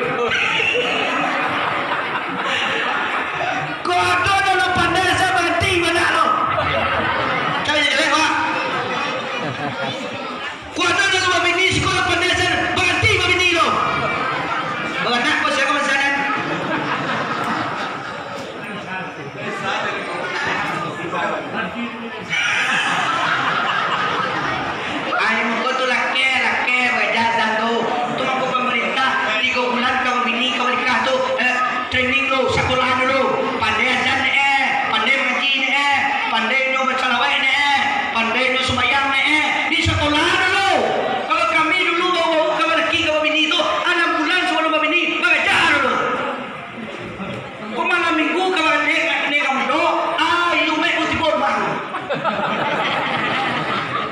Kok ado nan pandai azan, baranti bana lo. Cari jelek, Pak. Kok ado nan babini siko nan pandai azan, baranti babini lo. Baranak ko sia ka maazan. Ai, mangko tu lakeh, lakeh baraja azan tu. Tu mangko pamarintah tigo bulan ka babini, ka banikah tu, eh, training dulu, sakolah dulu. Pandai azan nek, eh, pandai mangaji nek, eh, pandai nyo basalawaik nek, eh, pandai nyo sumbayang nek, eh. Di sakolah dulu. Kalau kami dulu bawa-bawa ka balaki, ka babini tu, anam bulan sabalum babini, baraja dulu. Ko malam minggu ka baraja, nek ka mudo, ah, iyo mek tibo rumah tu.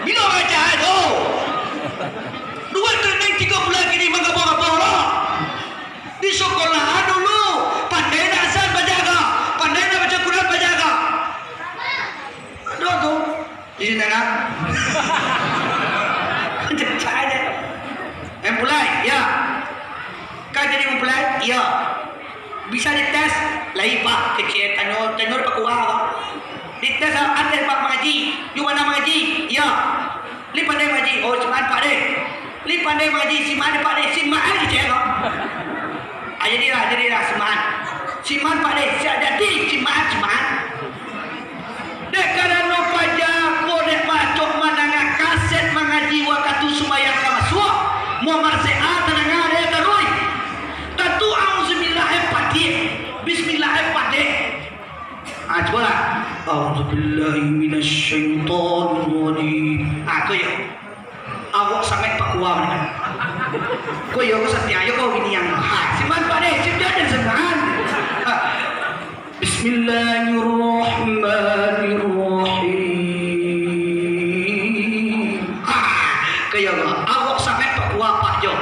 Bilo baraja tu? Duo training tigo bulan kini manggabo-gabo lo. Di sakolah dulu, pandai nak azan bajaga, pandai nak baca Quran bajaga. Ado tu. Di siko nak? Cacak aja. Mempulai, ya. Ka jadi mempulai, ya. Bisa dites, lai Pak, kecek tanyo, tanyo Pak Kuwa, Pak. Dites, ah, tes Pak mangaji, di ma mangaji, ya. Lai pandai mangaji, oh, si Maan Pak deh. Lai pandai mangaji, si Maan Pak deh, si Maan kecek, Pak. Ah, jadilah, jadilah, si Maan. Si Maan Pak deh, siap jadi, si Maan, si Maan. Dek karano paja ko dek bacok mandanga kaset mangaji wakatu sumbayang ka masuak, muamalah sehat tadanga dek taruih. Tantu auzubillah eh padek, bismillah eh padek. Ah, cubolah. Auzubillahi minasyaitonirrajim. Ah, ko yo. Awak sangaik pakuah bana. Ko iyo, ko satiang iyo ko bini ang. Ha, si Maan Pak deh, si Maan deh, si Maan. Ha. Bismillahirrahmanirrahim. Ha, ko iyo, awak sangaik pakuah, Pak, jo.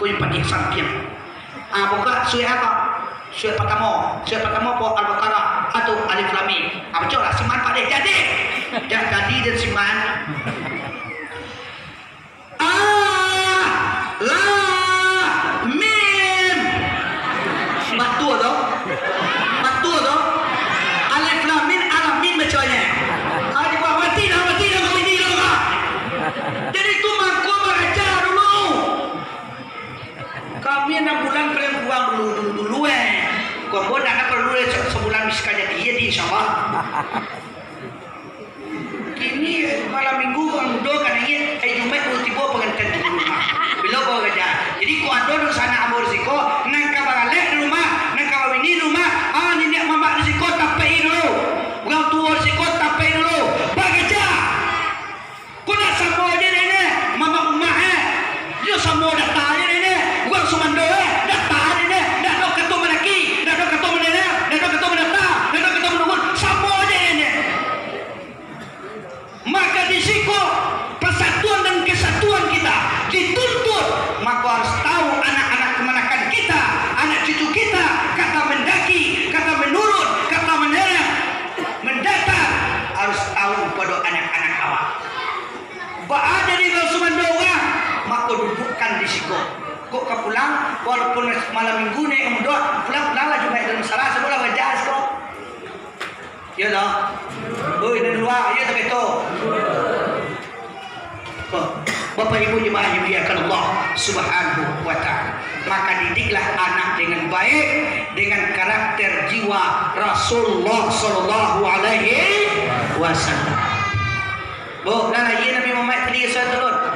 Ko iyo padiah sampiang. Ah, buka surek apo? Surek patamo. Surek patamo apo? Al-Baqarah atau Alif Lam Mim? Ah, bacolah, si Maan Pak deh. Jadi. Dak jadi den si Maan. Ah, Lam Mim. Batua tu. Batua tu. Alif Lam Mim, Alamin baconyo. Ah, dibuek mati dah, mati dah, kami ni lah. Jadi tu mangko baraja dulu. Kami anam bulan paling kurang dulu, dulu, dulu, eh. Kok ambo ndak paralu, eh, sa-, sabulan bisa jadi, jadi, insyaallah. Kini, eh, malam minggu, urang mudo ka naiak, eh, Jumaik baru tibo panganten di rumah. Bilo ko baraja. Jadi, kok ado dunsanak ambo di siko, nan ka baralek di rumah, nan ka babini di rumah, ah, niniak mamak di siko, tapek-i dulu. Urang tuo di siko, tapek-i dulu. Baraja. Ko ndak samo aja dek ne, mamak umak, eh. Iyo samo data aja dek ne, urang sumando, eh, data dek ne, ndak ado kato mandaki, ndak ado kato mandanga, ndak ado kato mandata, ndak ado kato manurun, samo aja dek ne. Maka di siko persatuan dan kesatuan kita dituntut, mako harus tahu anak-anak kamanakan kita, anak cucu kita, kata mandaki, kata manurun, kata mandanga, mandata, harus tahu pado anak-anak awak. Baa jadi urang sumando urang, mako dudukkan di siko. Kok ka pulang, walaupun malam minggu naiak ka mudo, pulang-pulanglah Jumaik dalam salah, sabolah baraja siko. Iyo toh? Oi, nan lua, iyo toh, betul. Bapak Ibu jemaah yang dimuliakan Allah Subhanahu wa Ta'ala. Maka didiklah anak dengan baik, dengan karakter jiwa Rasulullah sallallahu alaihi wasallam. Bu, nah, lahia Nabi Muhammad tadi, saudara turun.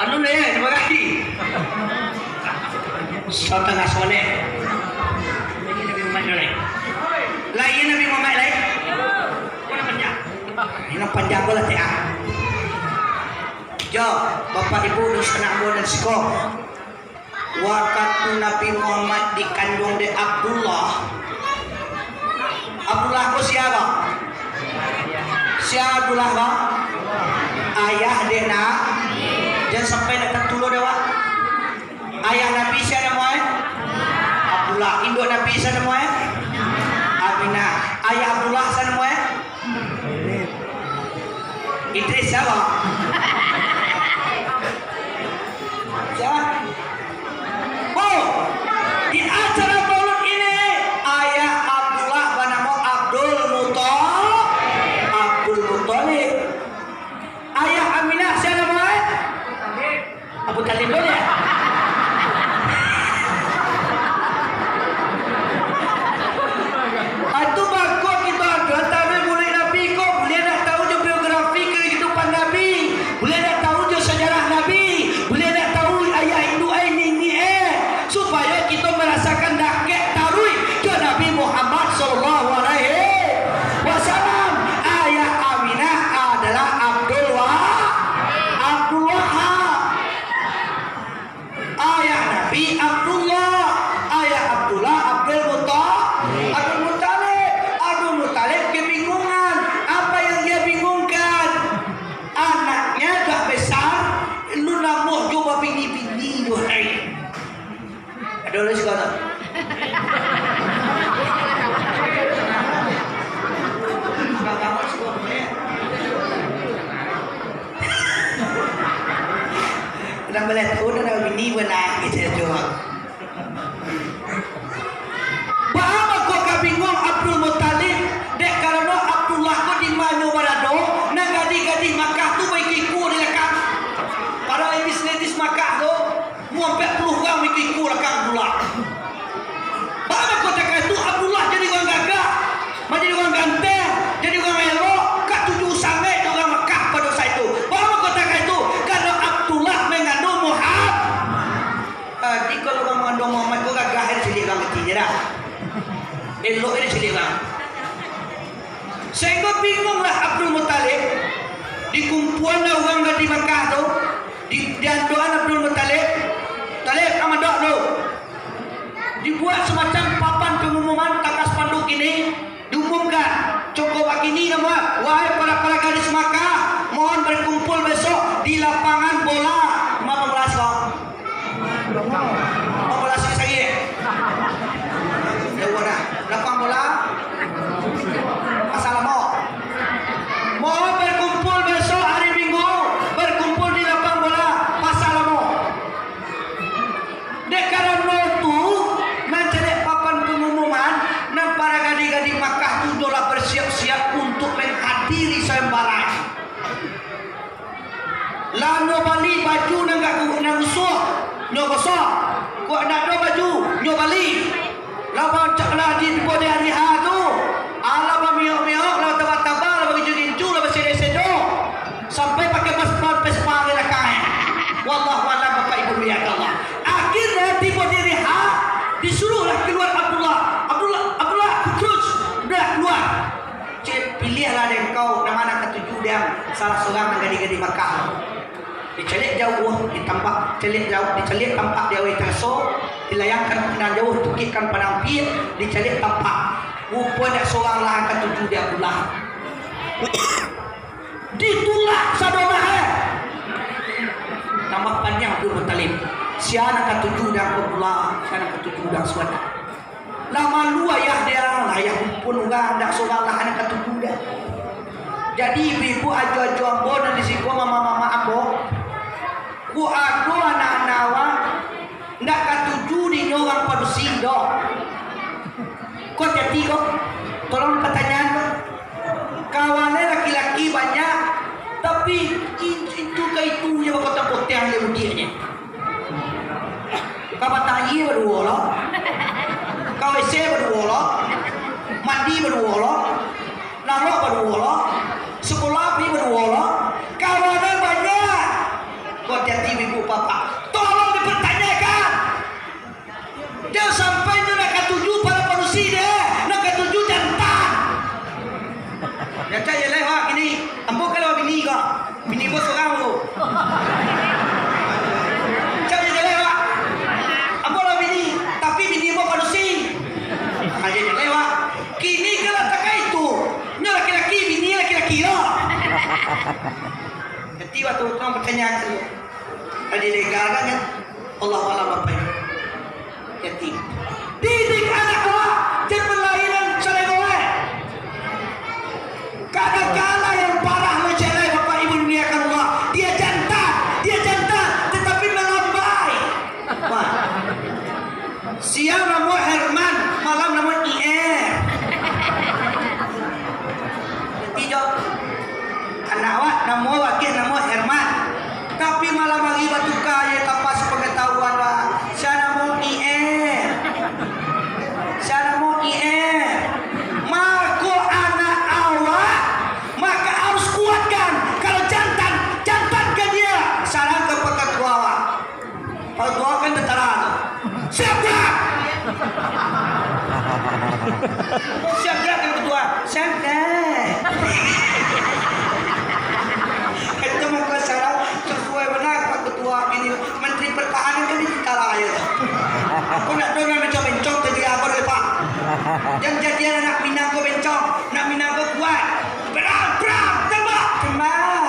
Alun lah, ya, terima kasih. Satangah soleh. Lahia Nabi Muhammad dulu, eh. Lahia Nabi Muhammad, eh. Mana panjang? Ini panjang ko lah, teh, ah. Jo, Bapak Ibu, dunsanak ambo nan siko. Wakatu Nabi Muhammad dikanduang dek Abdullah, Abdullah ko sia, Bang? Sia Abdullah, Bang? Ayah dek na-, jan sampai nak tatulo dek awak. Ayah Nabi sia namo e? Abdullah. Induak Nabi sia namo e? Aminah. Ayah Abdullah sia namo e? Idris siapa? Siapa? Oh, di acara maulud ini, ayah Abdullah banamo Abdul Mutha-, Abdul Muthalib. Ayah Aminah siapa namo e? Abu Talib dulu ya. Itu bako kito ado taruih mulai Nabi ko, buliah ndak tahu jo biografi kehidupan Nabi, buliah ndak tahu jo sejarah Nabi, buliah ndak tahu ayah induak e, niniak e, supayo kito marasakan dakek taruih jo Nabi Muhammad sallallahu alaihi wasallam. Ayah Aminah adalah Abdul Wa-, Abdul Wahab. Ayah Nabi Abdullah, ayah Abdullah Abdul Mutha-, Abdul Muthalib. Abdul Muthalib kebingungan. Apa yang dia bingungkan? Anaknya dah besar, lu namuah jo babini-bini, wahai. Ado lai siko tu. Urang baleh tu, urang bini bana, gitu, coba. Baa mako ka binguang Abdul Muthalib, dek karano Abdullah ko di ma nyo barado, nan gadih-gadih Makkah tu baikua-ikua di lakang. Para ledis-ledis Makkah tu, Mu ampek puluah urang mangikuik lakang Abdullah. Baa mangko takah tu Abdullah jadi urang gagah, manjadi urang ganteng, jadi urang elok, katuju sangaik dek urang Makkah pado saat itu. Baa mangko takah tu? Karano Abdullah mangandung Muhammad. Jadi, kalau urang mangandung Muhammad tu gagah, dicaliak urang katonyo dah. Elok, dicaliak urang. Sahinggo bingunglah Abdul Muthalib, dikumpuanlah urang gadih Makkah tu, di, diandokan Abdul Muthalib, "Talib, amadok dulu." Dibuek samacam papan pangumuman, takah spanduk kini, diumumkan, cukup bakini namuah, "Wahai para-para gadis Makkah, mohon berkumpul besok di lapangan bola." Ma bola siko? Bola siko sarik. Jauah dah. Lapang bola. Pasar Lamo. Mohon berkumpul besok hari Minggu, berkumpul di lapang bola Pasar Lamo. Dek karano tu, nan caliak papan pangumuman, nan para gadih-gadih Makkah tu nyo lah bersiap-siap untuk menghadiri sayembara. Lah nyo bali baju nan gak gu-, nan gusuah, nyo gosok. Kok ndak ado baju, nyo bali. Lah bancak lah di, tibo di ari H tu, alah bamiok-miok, lah bataba-taba, lah bagincu-gincu, lah basedo-sedo. Sampai pakai mas-, Vespa di lakang. Wallahu a'lam, Bapak Ibu muliakan Allah. Akhirnya tibo di ari H, disuruhlah keluar Abdullah. "Abdullah, Abdullah, ukhruj, udah keluar." Cek, piliahlah dek engkau, nan ma nan katuju dek ang, salah surang nan gadih-gadih Makkah. Dicaliak jauah, ditampak, caliak jauah, dicaliak tampak di awai taraso, dilayangkan pandang jauah, tukikkan pandang ampia, dicaliak tampak. Rupo dek surang lah nan katuju dek Abdullah. Ditulak sadonyo, eh. Tambah panjang Abdul Muthalib. Sia nan katuju dek Abdullah, sia nan katuju dek Suwada. Lah malu ayah dek ang, lah ayah kumpul urang, ndak surang lah nan katuju dek ang. Jadi, ibu-ibu, ajo-ajo ambo nan di siko, mama-mama ambo, kok ado anak-anak awak ndak katuju dinyo urang padusi doh. Kok jadi kok? Tolong pertanyaan kok. Kawan laki-laki banyak, tapi in-, itu ka itu je bakotang-kotang je mudiaknyo. Ka batayie baduo lo, ka W C baduo lo, mandi baduo lo, lalok baduo lo, sakolah pi baduo lo, kawan banyak. Ko hati-hati ibu bapak, tolong dipertanyakan. Jan sampai nyo nan katuju pado padusi deh, nan katuju jantan. Yo cak jaleh wak kini, ambo kalau bini ko, bini ambo surang tu. Cak jaleh wak, ambo lah bini, tapi bini ambo padusi. Ayo jaleh wak, kini kalau takah itu, nyo laki-laki, bini laki-laki lo. Jadi waktu urang batanyo tu, tadi legal kan, kan? Allahu a'lam apa itu. Jadi, didik anak awak, jan balain nan salego, eh. Kadang-kadang yang parah majalai, Bapak Ibu dimuliakan Allah. Dia jantan, dia jantan, tetapi malambai. Wah. Siang namo Herman, malam namo Ier. Jadi, jo, anak awak namo, bagian namo Herman. Tapi malam hari batuka, yo, tanpa sapangatahuan, wak. Sia namo Ier. Sia namo Ier. Mako anak awak, maka harus kuatkan. Kalau jantan, jantankan dia. Sarankan pakatua awak. Pakatua kan tentara tu. Siap gerak! Siap gerak kan ketua? Siap gerak. Itu mako salah, sasuai bana Pak Ketua ini, Menteri Pertahanan kan di tentara aja tu. Aku nak dengar bencong-bencong tadi apa deh, Pak? Jan jadian anak Minang ko bencong, anak Minang ko kuat. Perang, perang, tembak, tembak.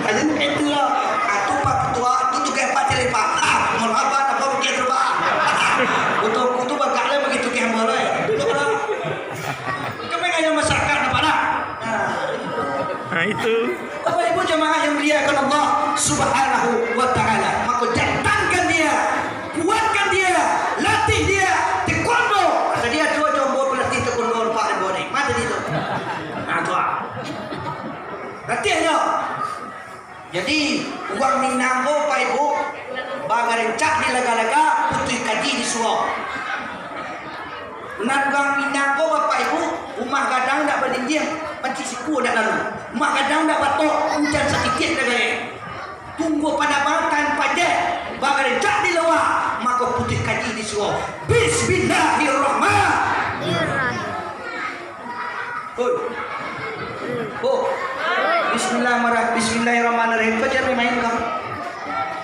Aja nak itu lah. Aku Pak Ketua, aku tugas Pak cari Pak. Ah, marhaban, apa mungkin tu, Pak? Untuk aku tu bakal lah begitu ke hamba lah. Betul lah. Kami kaya masyarakat, nampak tak? Nah. Nah, itu. Bapak Ibu jamaah yang dimuliakan Allah Subhanahu wa Ta'ala, maka jantankan dia, kuatkan dia, latih dia, taekwondo. Tadi ado jo ambo pelatih taekwondo, Pak, ambo ni. Mano tadi tu? Nah, tu ah. Latih nyo. Jadi, urang Minang ko, Pak Ibu, bagarencak di laga-laga, putuih kaji di surau. Nan urang Minang ko, Bapak Ibu, rumah gadang indak badindiang, pancik siku indak lalu. Rumah gadang indak batok, ujan satitiak indak gaek. Tunggu panabang tahan pajak, bagarencak di lawak, mako putuih kaji di surau. Bismillahirrahmanirrahim. Hoi. Ho. Bismillahirrahmanirrahim. Bismillahirrahmanirrahim. Kau jangan main-main kau.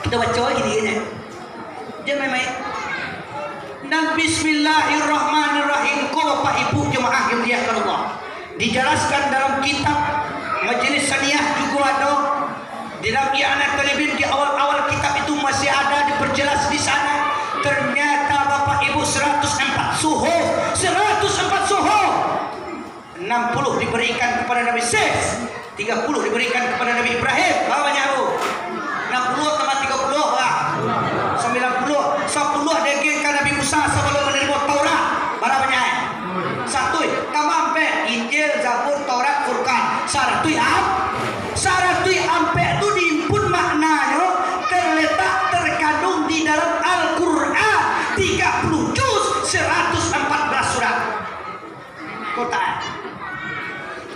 Kita baca lagi dikit ya. Jangan main-main. Nan Bismillahirrahmanirrahim ko, Bapak Ibu jemaah yang dimuliakan Allah, dijelaskan dalam kitab Majelis Saniyah juga ada. Di dalam I'anat Talibin di awal-awal kitab itu masih ada diperjelas di sana. Ternyata Bapak Ibu seratus empat suhuf, seratus empat suhuf. Enam puluh diberikan kepada Nabi Syekh, tiga puluh diberikan kepada Nabi Ibrahim. Berapa banyak tu? Enam puluh tambah tiga puluh, berapa? Sembilan puluh. Sapuluh dagingkan Nabi Musa sebelum menerima Taurat. Berapa banyak? Satu. Tambah ampek, Injil, Zabur, Taurat, Furqan. Saratuih am-, saratuih ampek tu diimpun maknanyo terletak, terkandung di dalam Al-Quran, tiga puluh juz, seratus empat belas surat. Kotak.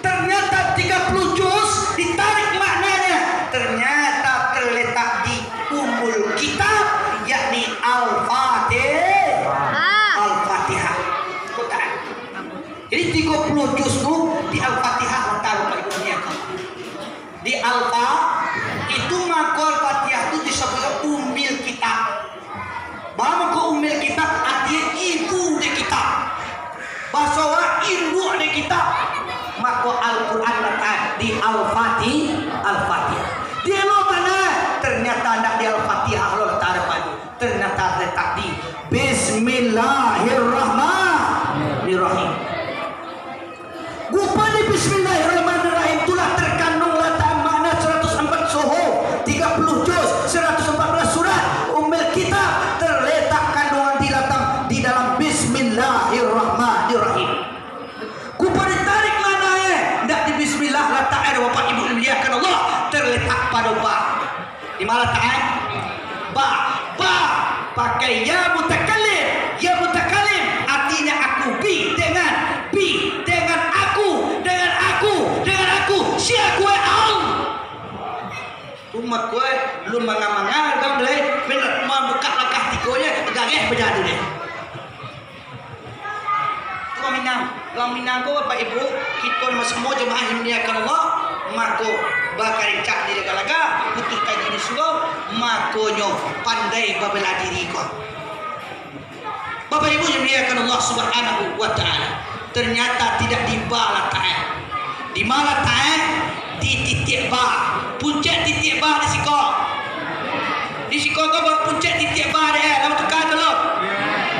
Ternyata tiga puluh juz ditarik maknanya, ternyata terletak di Ummul Kitab, yakni Al-Fatih-, Ah. Al-Fatihah. Kotak. Jadi tiga puluh juz tu di Al-Fatihah, mata Bapak Ibu niakan. Di Al-Fa-, itu mako Al-Fatihah tu disebut Ummil Kitab. Baa mako Ummil Kitab, artinyo ibu di kitab. Bahaso awak induak di kitab. Mako Al-Quran latak di Al-Fati-, Al-Fatihah. Di lo tanah, ternyata ndak di Al-Fatihah lo latak depan. Ternyata letak di Bismillahirrahmanirrahim. Rupa di Bismillahirrahmanirrahim tu lah terkandung latak makna seratus empat suhuf, tiga puluh juz, seratus empat belas surat, Ummil Kitab, terletak kandungan di latam-, di dalam Bismillahirrahmanirrahim. Rupa ditarik makna, eh, ndak di Bismillah latak, eh, Bapak Ibu dimuliakan Allah, terletak pado ba. Di ma latak, eh? Ba Ya mutakallim, ya mutakallim, artinya aku, bi, dengan, bi, dengan aku, dengan aku, dengan aku, sia kue au. Umat kue, lu manga-manga, bang, deh, men mambuka langkah tikonyo, gageh bajadi deh. Tu urang Minang. Urang Minang ko, Bapak Ibu, kito nan basamoa jamaah yang dimuliakan Allah, mako, bakarincak di laga-laga, putuih kaji di surau, makonyo pandai babela diri ko. Bapak Ibu yang dimuliakan Allah Subhanahu wa Ta'ala, ternyata tidak di ba latak, eh. Di ma latak, eh? Di titiak ba. Puncak titiak ba di siko. Di siko ko ba-, puncak titiak ba deh, eh. Lalu tukar tu lo.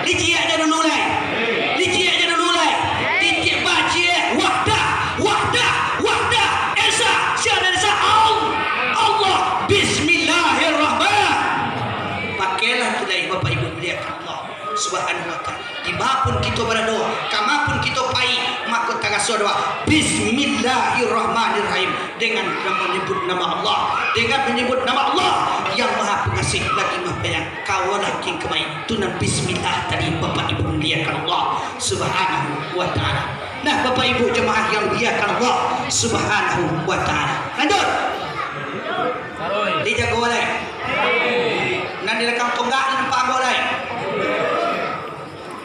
Liciak je dulu lai. Liciak je dulu lai. Titiak ba ciek. Wahdah, wahdah, wahdah. Esa, siapa esa? Al-, Allah. Bismillahirrahmanirrahim. Pakailah tu lai, Bapak Ibu muliakan Allah Subhanahu wa Ta'ala. Di ma pun kito barado, ka ma pun kito pai, mako taraso doa, Bismillahirrahmanirrahim, dengan manyebut nama Allah, dengan manyebut nama Allah yang Maha Pengasih lagi Maha Panyayang. Kawalah kin kamai, tu nan Bismillah tadi, Bapak Ibu muliakan Allah Subhanahu wa Ta'ala. Nah, Bapak Ibu jamaah yang dimuliakan Allah Subhanahu wa Ta'ala. Lanjut. Taruih. Dijago lai. Nan di lakang tonggak ni nampak ambo lai.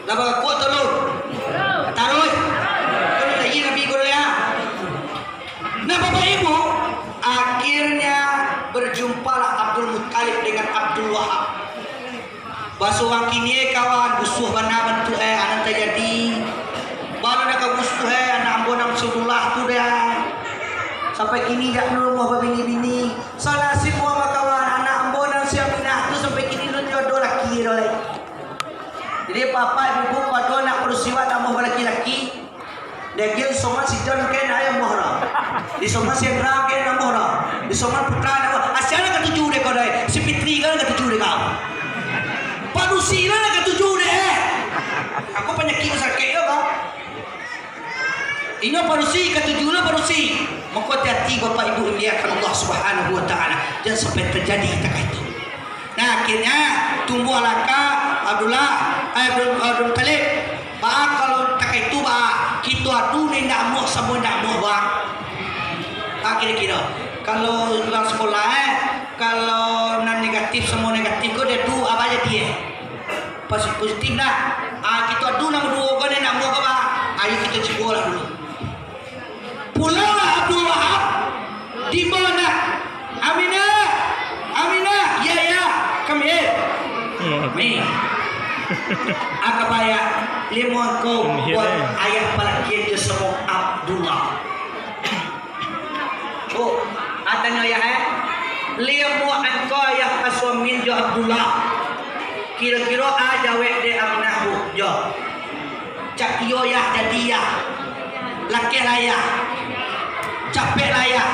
Lah barakuak tu lu. Taruih. Kalau lagi Nabi guru ya. Nah, Bapak Ibu, akhirnya berjumpalah Abdul Muttalib dengan Abdul Wahab. Baso urang kini, eh, kawan, gusuah bana bantuak, eh, anan tajadi. Bana nak ka gusuah, eh, anak ambo nan Saifullah tu dah. Sampai kini dak namuah babini-bini. Salasik urang bakawan, anak ambo nan si Aminah tu sampai kini lun jo ado laki doh lai. Jadi, bapak ibu, kalau ado anak padusi awak namuah balaki-laki, Dek, di soman si John ken ayam muhra. Di soman si Hendra ken ayam muhra. Di soman Putra ayam muhra. Asia lah katuju dek kau dai. Si Fitri kan katuju dek kau. Padusi lah katuju dek, eh. Aku panyakik sakik yo kau. Inyo padusi, katuju lah padusi. Mako hati-hati bapak ibu dimuliakan Allah Subhanahu wa Ta'ala. Jangan sampai terjadi takah itu. Nah, akhirnya tumbuahlah ka Abdullah, eh, Abdul, Abdul Muttalib. Baa kalau takah itu, baa, kito adu ni indak amuah, samo indak amuah, baa. Ah, kiro-kiro. Kalau urang sakolah, eh, kalau nan negatif samo negatif ko diadu, apo jadi, eh? Posi-, positif nah. Ah, kito adu nan duo ko ni indak amuah ko, baa. Ayo kito cubolah dulu. Pulanglah Abdul Wahab, di ma Aminah, Aminah, ya, ya, kami, eh. Mi. Aka baya, limo angkau buat ayah palakian jo samo Abdullah. Oh, atanyo ayah, eh. Limo angkau ayah pasuamin jo Abdullah. Kiro-kiro a jawek dek Aminah, Bu, jo. Cak iyo yah, jadi yah. Lakeh lah yah. Capek lah yah.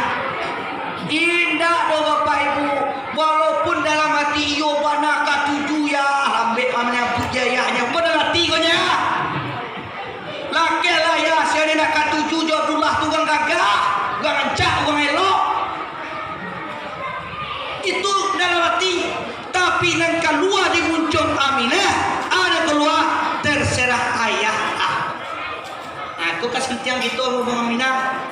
Indak doh, Bapak Ibu. Walaupun dalam hati iyo bana katuju yah, lambek manyabuik yah, yahnyo. Ko dalam hati ko nyo. Lakeh lah yah, sia nan indak katuju jo Abdullah tu urang gagah, urang rancak, urang elok. Itu dalam hati. Tapi nan kalua di muncuang Aminah, ado kalua, terserah ayah lah. Nah, tu kasantiang kito ngomong Aminah.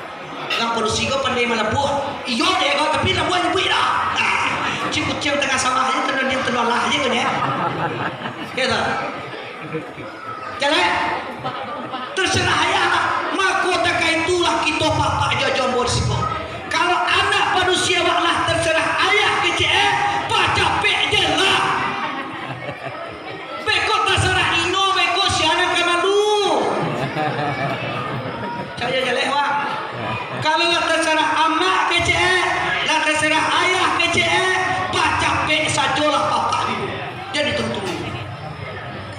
Urang padusi ko pandai malabuah. Iyo dek ko, tapi labuah nyabuik lah. Nah, cik kuciang tangah sawah aja, tendon yang tendon lah aja ko nyo. Gitu. Jaleh? Terserah ayah lah. Mako takah itulah kito bapak jo ambo di siko. Kalau anak padusi awak lah terserah ayah kecek, eh, pacapek je lah. Beko tasarah inyo, beko sia nan ka malu. Caya jaleh, wak. Kalau lah tasarah amak kecek, lah tasarah ayah kecek, pacapek sajolah bapak ibu. Jadi tunggu-tunggu.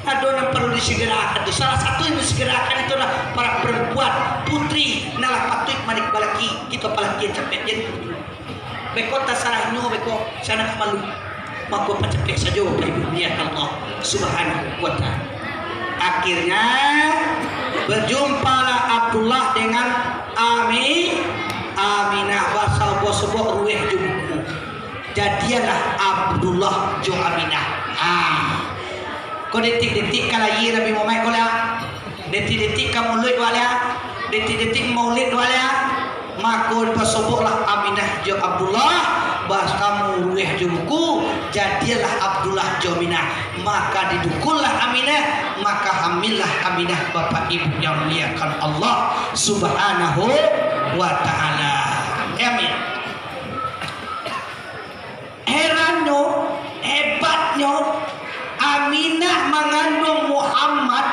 Ado nan paralu disegerakan tu. Salah satu yang disegerakan itu adalah para perempuan, putri, nan lah patuik manik balaki, kito palakian capek. Jadi tunggu-tunggu. Beko tasarah inyo, beko sia nan ka malu. Mako pacapek sajo Bapak Ibu muliakan Allah Subhanahu wa Ta'ala. Akhirnya berjumpalah Abdullah dengan Ami, Aminah, basobok-sobok ruweh jo buku. Jadianlah Abdullah jo Aminah. Ha. Ko detik-detik ka layia Nabi Muhammad ko lah, detik-detik ka muluik wak lah, detik-detik maulid wak lah, mako basoboklah Aminah jo Abdullah, batamu ruweh jo buku, jadilah Abdullah jo Aminah, maka didukullah Aminah, maka hamillah Aminah, Bapak Ibu yang dimuliakan Allah Subhanahu wa Ta'ala. Amin. Herannyo, hebatnyo, Aminah manganduang Muhammad.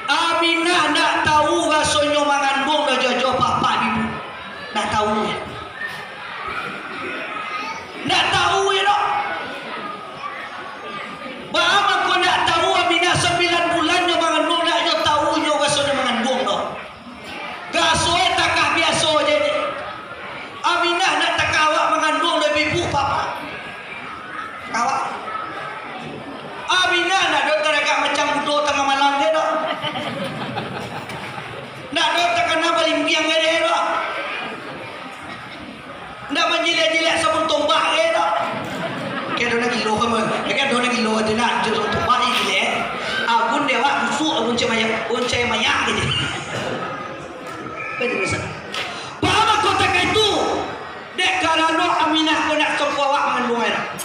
Aminah ndak tahu rasonyo manganduang doh, jo-jo bapak ibu. Ndak tahu. Ndak tahu yo doh. Baa mako ndak tahu Aminah sambilan bulannyo manganduang, ndak nyo tahu nyo rasonyo manganduang doh. Gaso e takah biaso je ni. Aminah ndak takah awak manganduang dari ibu papa. Awak. Aminah ndak do taragak macam budo tangah malam je doh. Ndak do takana balimbiang je doh. Ndak manjilek-jilek sabun tombak je doh. Kayak ado nan gilo kan, kayak ado nan gilo je nak, sabun tombak je gilek. Abun dewak busuk, abun cai mayak, abun cai mayak je. Kan jadi dosa. Paham kota itu? Dek karano Aminah ko nak songko awak manganduang anak.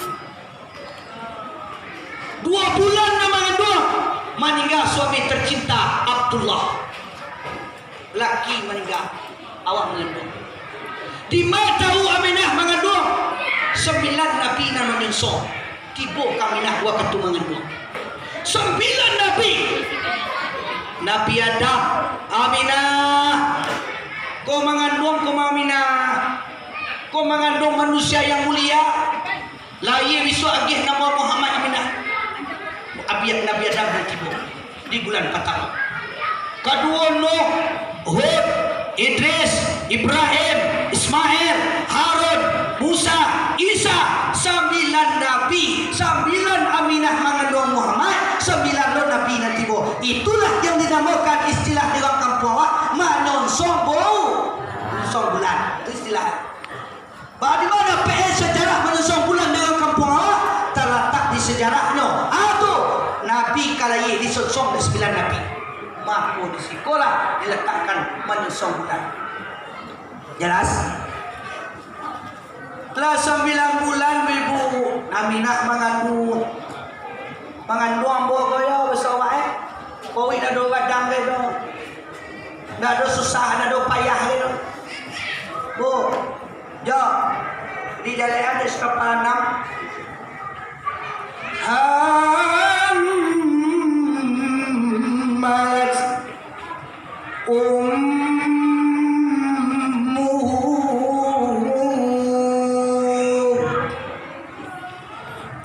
Dua bulan nan manganduang, maningga suami tercinta Abdullah. Laki maningga, awak manganduang. Dima tahu Aminah manganduang? Sambilan nabi nan manyunsong tibo ka Aminah wakatu manganduang. Sambilan nabi. Nabi Adam, Aminah, ko manganduang ko Aminah, ko manganduang manusia yang mulia. Lahia bisuak agiah namo Muhammad Aminah. Abiak Nabi Adam nan tibo di bulan patamo. Kaduo Nuh, Hud, Idris, Ibrahim, Ismail, Harun, Musa, Isa, sambilan nabi, sambilan Aminah manganduang Muhammad, sambilan lo nabi nan tibo. Itulah yang dinamakan istilah di urang kampuang awak, manyonsong bu-, manyonsong bulan. Itu istilah. Baa di ma P N sejarah manyonsong bulan di urang kampuang awak? Talatak di sejarahnyo. Ah, tu, nabi ka lahia disonsong dek sambilan nabi. Mako, di sikolah dilatakkan manyonsong bulan. Jelas? Lah sambilan bulan, Ibu, Aminah manganduang. Manganduang ambo ko yo, basobok, eh. Kowik ndak ado gadang ko doh. Ndak ado susah, ndak ado payah ko doh. Bu, jo. Di jalan ado sakapal anam. Hammalat ummuhu.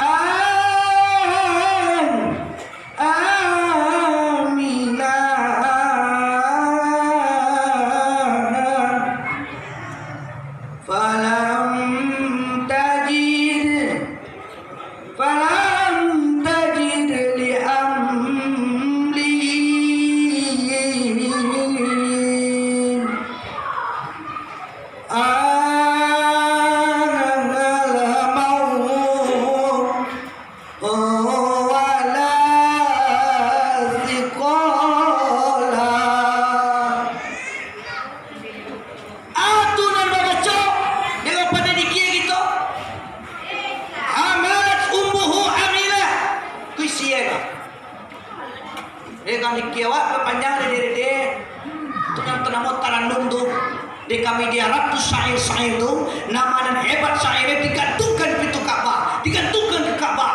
An-, Aminah. Falam tajid, falam tajid li amlihi. Wala siqala. Atu nan babaco, dengan pandai dikia kito. Hamalat ummuhu Aminah. Kuisian. Dek kami kiawak bapanjang dede-dede. Tu nan tanamo tarandum tu. Dek kami di Arab tu syair-syair tu, nama nan hebat syair digantungkan pintu Ka'bah, digantungkan ka Ka'bah.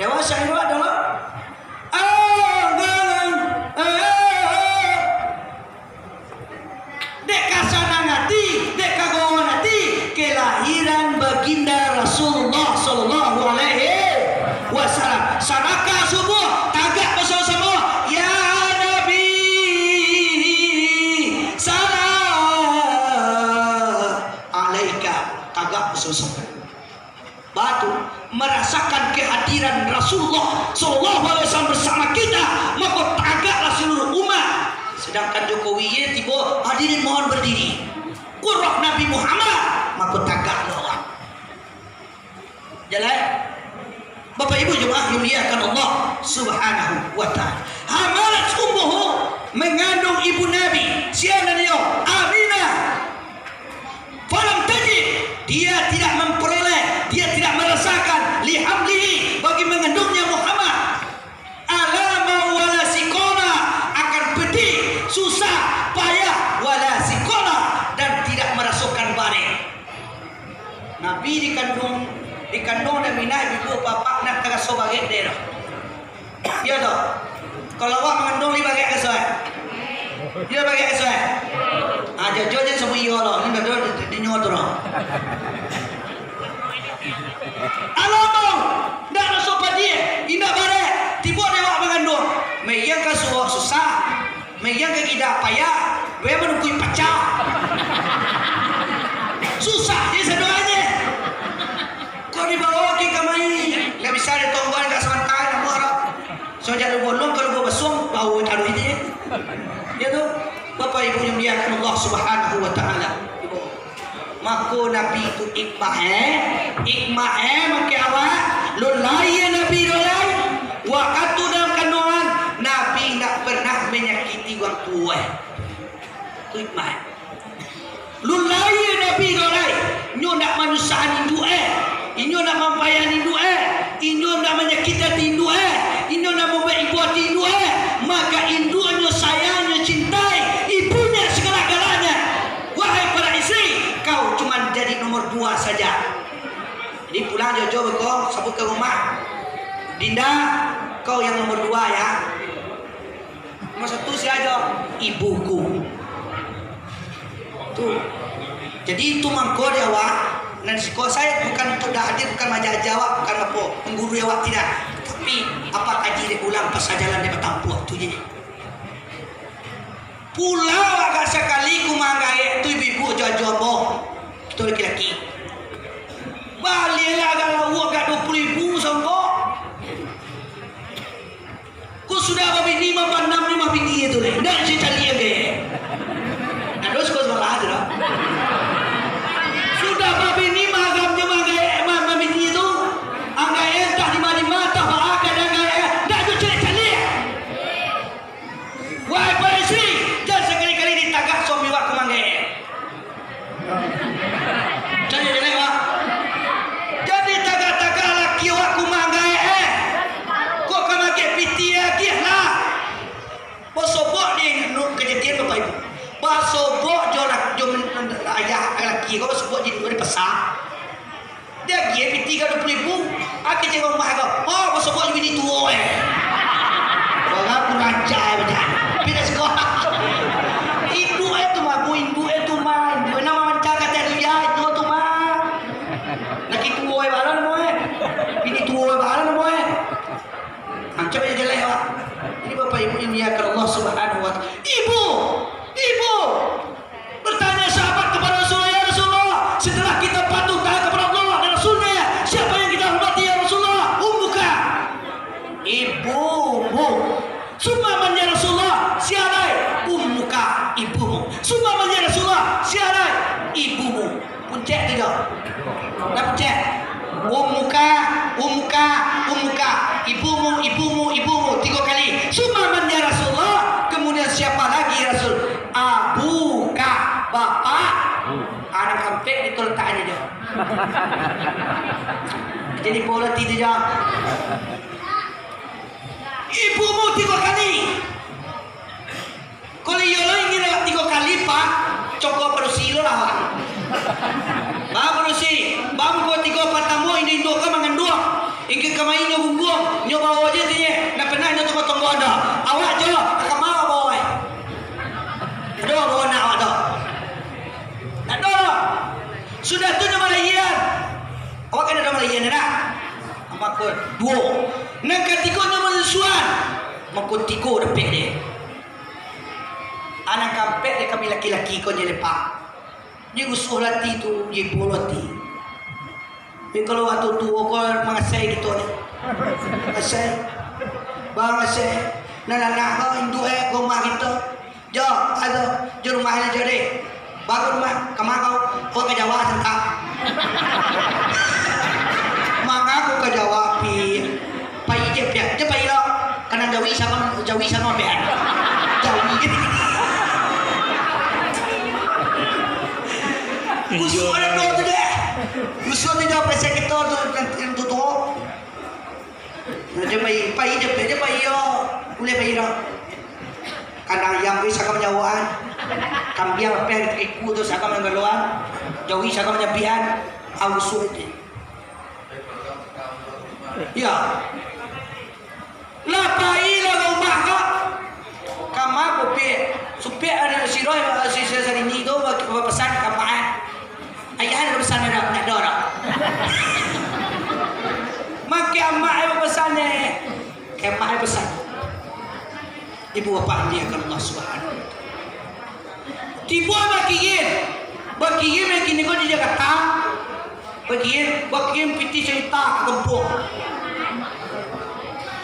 Dewa syair tu adalah, ah, ah, ah, ah. Dek kasanangan ati, dek kagoongan ati, kelahiran Baginda Rasulullah sallallahu alaihi wasallam. Sadakah subuh, tagak basamo-samo, "Ya Nabi, salam alaika." Tagak basamo-samo. Batu, marasakan kehadiran Rasulullah sallallahu alaihi wasallam bersama kita, mako tagaklah seluruh umat. Sedangkan Jokowi ye tibo, hadirin mohon berdiri. Ko roh Nabi Muhammad, mako tagaklah awak. Jaleh? Bapak Ibu jemaah yang dimuliakan Allah Subhanahu wa Ta'ala. Hamalat ummuhu, mengandung ibu Nabi. Siapa dia? Aminah. Falam tajid, dia tidak memperoleh, dia tidak merasakan, lihamlihi, bagi mengandungnya Muhammad, alaman wala siqala, akan pedih, susah, payah, wala siqala, dan tidak merasakan barek. Nabi dikandung, dikandung dek Aminah ibu bapak, ndak taraso barek dek doh. Iyo tu. Kalau awak mangandung, lai barek raso, eh? Iyo, barek raso, eh? Ah, jajo jan sabuik iyo lo. Ni dah, dah, dah, dinyo tu lo. Alamak, ndak raso padiah, indak barek. Tibo dek awak mangandung. Megang kasuo susah. Megang ka gida payah, weh manukuik pacah. Susah je sadoanyo. Kok dibawo ka kamari? Ndak bisa ditonggoan ka samantaro, namuah ro. Sojak lu bolong, kalau gua basuang, bau taruih je. Ya tu? Bapak Ibu yang dimuliakan Allah Subhanahu wa Ta'ala. Mako Nabi tu ikmah, eh? Ikmah, eh, mangko awak? Lun lahia Nabi tu lai. Wakatu dalam kandungan, Nabi indak pernah manyakiti urang tuo, eh. Tu ikmah, eh. Lun lahia Nabi tu lai, inyo indak manyusahan induak, eh. Inyo indak mampayahan induak, eh. Inyo indak manyakiti ati induak, eh. Inyo indak mambuek ibo ati induak, eh. Maka induaknyo sayangnyo cintai, ibunya segala-galanya. Wahai para isteri, kau cuma jadi nomor dua saja. Jadi pulang jojo beko, sabuik ka rumah. Dinda, kau yang nomor dua ya. Nomor satu sia jo? Ibuku. Tu. Jadi itu mangko di awak, nan siko saya bukan untuk dah hadir, bukan maja-aja awak, bukan apo, menggurui awak, tidak. Tapi, apa kaji dek ulang, pasajalan dek batampuah, tu je. Pulau agak sakali ka rumah gaek tu ibu-ibu jo ajo ambo. Kito laki-laki. Baliaklah agak lauak agak duo puluah ribu songkok. Ko sudah babini, mampanam ni mah bini tu leh. Ndak cari-cari gaek. Nah, dos ko salah tu dah. Sudah babini, magamnyo mah gaek, mah, mah bini tu. Anggaek entah di ma-di ma, entah baa keadaan gaek. Ndak cari-cari. Wahai para isteri, jan sakali-kali ditagak suami awak ka rumah gaek. Cari jelek, Pak. Jan ditagak-tagak laki awak ka rumah gaek, eh. Kok ka magek pitih, eh, agiah lah. Basobok di nu kajadian, Bapak Ibu. Basobok jo lak-, jo men-, ayah laki ko basobok di, di pasar. Diagiah pitih ka duo puluah ribu. Aki cek rumah ko. Oh, basobok jo bini tuo, eh. Urang kurang aja, eh, macam. Pina siko. Induak, eh, tu mah, Bu, induak, eh, tu mah. Induak, eh, nan mamanca ka ateh dunia, induak tu mah. Laki tuo, eh, baa namo, eh. Bini tuo, eh, baa namo, eh. Ancak je jelek, Pak. Ini Bapak Ibu yang dimuliakan Allah Subhanahu wa Ta'ala. Ibu, ibu. Bertanya sahabat kepada Rasulullah, "Ya Rasulullah, setelah kita patuh taat kepada Allah dan Rasulnya, siapa yang kita hormati, ya Rasulullah?" "Ummuka." "Ibumu." "Summa man, ya Rasulullah?" "Sia lai?" "Ummuka." "Ibumu." "Summa man, ya Rasulullah?" "Sia lai?" "Ibumu." Puncak tu jo. Dah puncak. Ummuka, ummuka, ummuka. Ibumu, ibumu, ibumu. Tigo kali. "Summa man, ya Rasulullah?" "Kemudian siapa lagi, ya Rasul?" "Abuka." Bapak. Anak kampek itu letaknya jo. Jadi bola tidur jo. "Ibumu tigo kali." Kalau iyo lo ingin lewat tigo kali, Pak, cokok padusi lo lah, Pak. Ba padusi, ba muko tigo patamo, indu-indu ko manganduang. Ingkek kamari nyo gungguang, nyo bawo je tinye, ndak pernah nyo tonggo-tonggo ado. Awak jo, ka ma bawo, eh? Ado bawo anak awak tu? Ndak ado. Sudah tu nyo malahian. Awak kan ado malahian, ndak? Mako, duo. Nan katigo nyo manyusuan. Mako tigo dapek deh. Anak kampek dek kami laki-laki ko nyo lepak. Nyo rusuah lati tu, nyo ibo lati. Jadi kalau wakatu tuo ko mangasai kito ni. Mangasai. Mangasai. Nan anak ko induak eh, ka rumah kito. Jo, ado, jo rumah ni jo deh. Baru rumah, ka ma kau? Kau ka Jawa santak. Manga kau ka Jawa, Pi? Jawi samo, jawi samo ambiak. Jawi. Usuak ado tu deh. Usuak tu jawab pesek kito tu, tu, tu, tu. Nah, dia pai, pai je, dia pai yo. Uleh pai dah. Kandang ayam tu sagam nyawaan. Kambiang lapeh di iku tu sagam nagaloan. Jawi sagam nyabian. Usuak tu. Ya. Lah pai lah ka umah ko. Kama ko piak. Supiak anak siro, si, si, si, ini tu ba-, bapasan kama, eh. Ayah ada pesan ada, ndak ada orang. Maka amak ai pesan, eh. Ka amak ai pesan. Ibu bapak dimuliakan Allah Subhanahu wa Ta'ala. Tibo bakirim. Bakirim nan kini ko di Jakarta. Bakirim, bakirim pitih carita ka kampuang.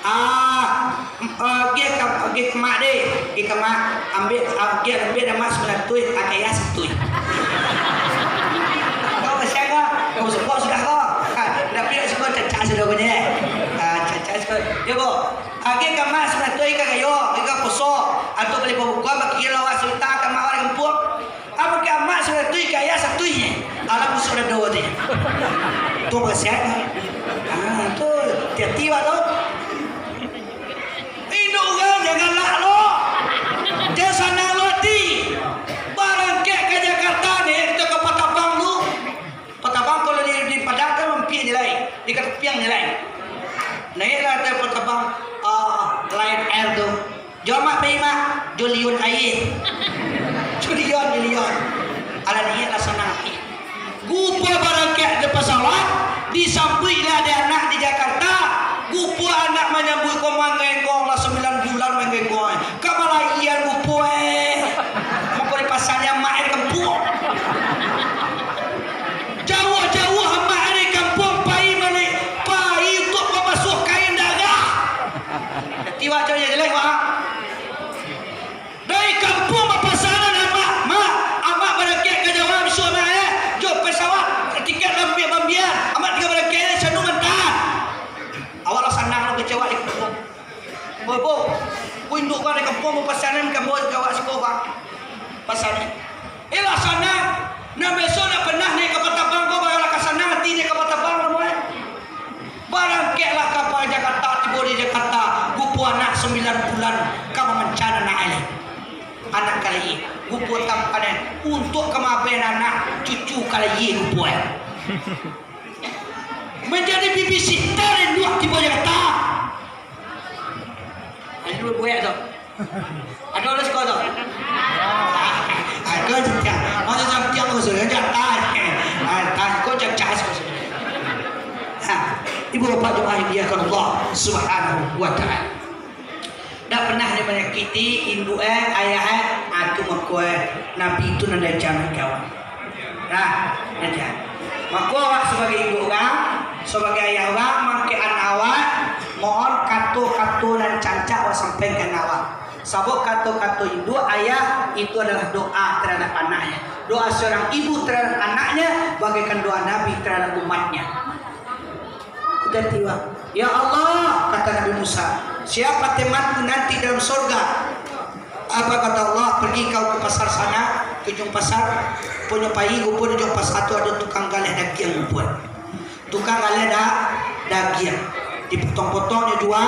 Ah, eh, gi ka, gi ka mak deh, gi ka mak, ambiak, ah, gi ambiak dek mak sambilan ratuih, ka ayah saratuih. Kau kasian ko, kau suko sudah ko. Ha, tapi nak suko cacak sudah ko ni. Ah, cacak suko. Yo, Bu. Agi ka mak sambilan ratuih ka gayo, agi ka poso, atau bali pabukoan, bakirim lawa carita ka mak urang kampuang. Apo ka mak sambilan ratuih, ka ayah saratuih. Alah, busuk dado tu. Tu kasian. Ah, tu hati-hati awak tu. Induak urang jan galak lo. Jan sanang lo ati. Barangkek ka Jakarta ni, kito ka Patabang tu. Patabang kalau di, di Padang kan mampia je lai, di Katupiang je lai. Naiaklah ka Patabang, ah, Lion Air tu. Jo mak pai mak, jo Lion Air. Jo Lion, jo Lion. Alah naiaklah sanang ati. Gupo barangkek di pasawat, disambuiklah dek anak di Jakarta. Gupo anak manyambuik ko manggenggong lah sambilan bulan manggenggong. Ka malaian gupo eh. Mako dipasalian mak di kampuang. Jauah-jauah amak dari kampuang pai mali-, pai untuak mambasuah kain darah. Jadi wajar je jelek, Mak. Dari kampuang bapasanan amak, Mak, amak barangkek ka Jawa bisuak, Mak, eh. Jo pesawat, tiket lah ambiak bambiak. Amak tingga barangkek, eh, sanu mantahan. Awak lah sanang lah kecewa di kampuang. Bobo, ku induak ko dari kampuang bapasanan, kampuang ka awak siko, Pak. Pasanan. Eh, lah sanang. Nan biaso ndak pernah naiak kapal tabang ko, barulah ka sanang ati naiak kapal tabang namonyo. Barangkeklah kapal Jakarta, tibo di Jakarta. Gupo anak sambilan bulan ka mamancana anak eleh. Anak ka lahia. Gupo tampanan untuak ka maabaian anak, cucu ka lahia gupo eh. Manjadi babysitter induak tibo Jakarta. Ayo buek tu. Ado lah siko tu. Ado cantiang. Masa cantiang maksudnyo jantan. Ah, tas ko cacas maksudnyo. Ha, ibu bapak jemaah yang dimuliakan Allah Subhanahu wa Ta'ala. Dak pernah nyo manyakiti induak eh, ayah eh, ah, tu mako eh, Nabi tu nan diaja kawan. Nah, diaja. Mako awak sabagai induak urang, sabagai ayah urang, mangkek anak awak, mohon kato-kato nan cancak awak sampaikan ka anak awak. Sabab kato-kato induak, ayah, itu adalah doa terhadap anaknya. Doa seorang ibu terhadap anaknya bagaikan doa Nabi terhadap umatnya. Ganti, Bang. "Ya Allah," kata Nabi Musa, "siapa temanmu nanti dalam sorga?" Apa kata Allah? "Pergi kau ke pasar sana, ke ujung pasar, punyo pai, rupo di ujung pasar tu ado tukang galeh dagiang, rupo. Tukang galeh da-, dagiang. Dipotong-potong nyo jua,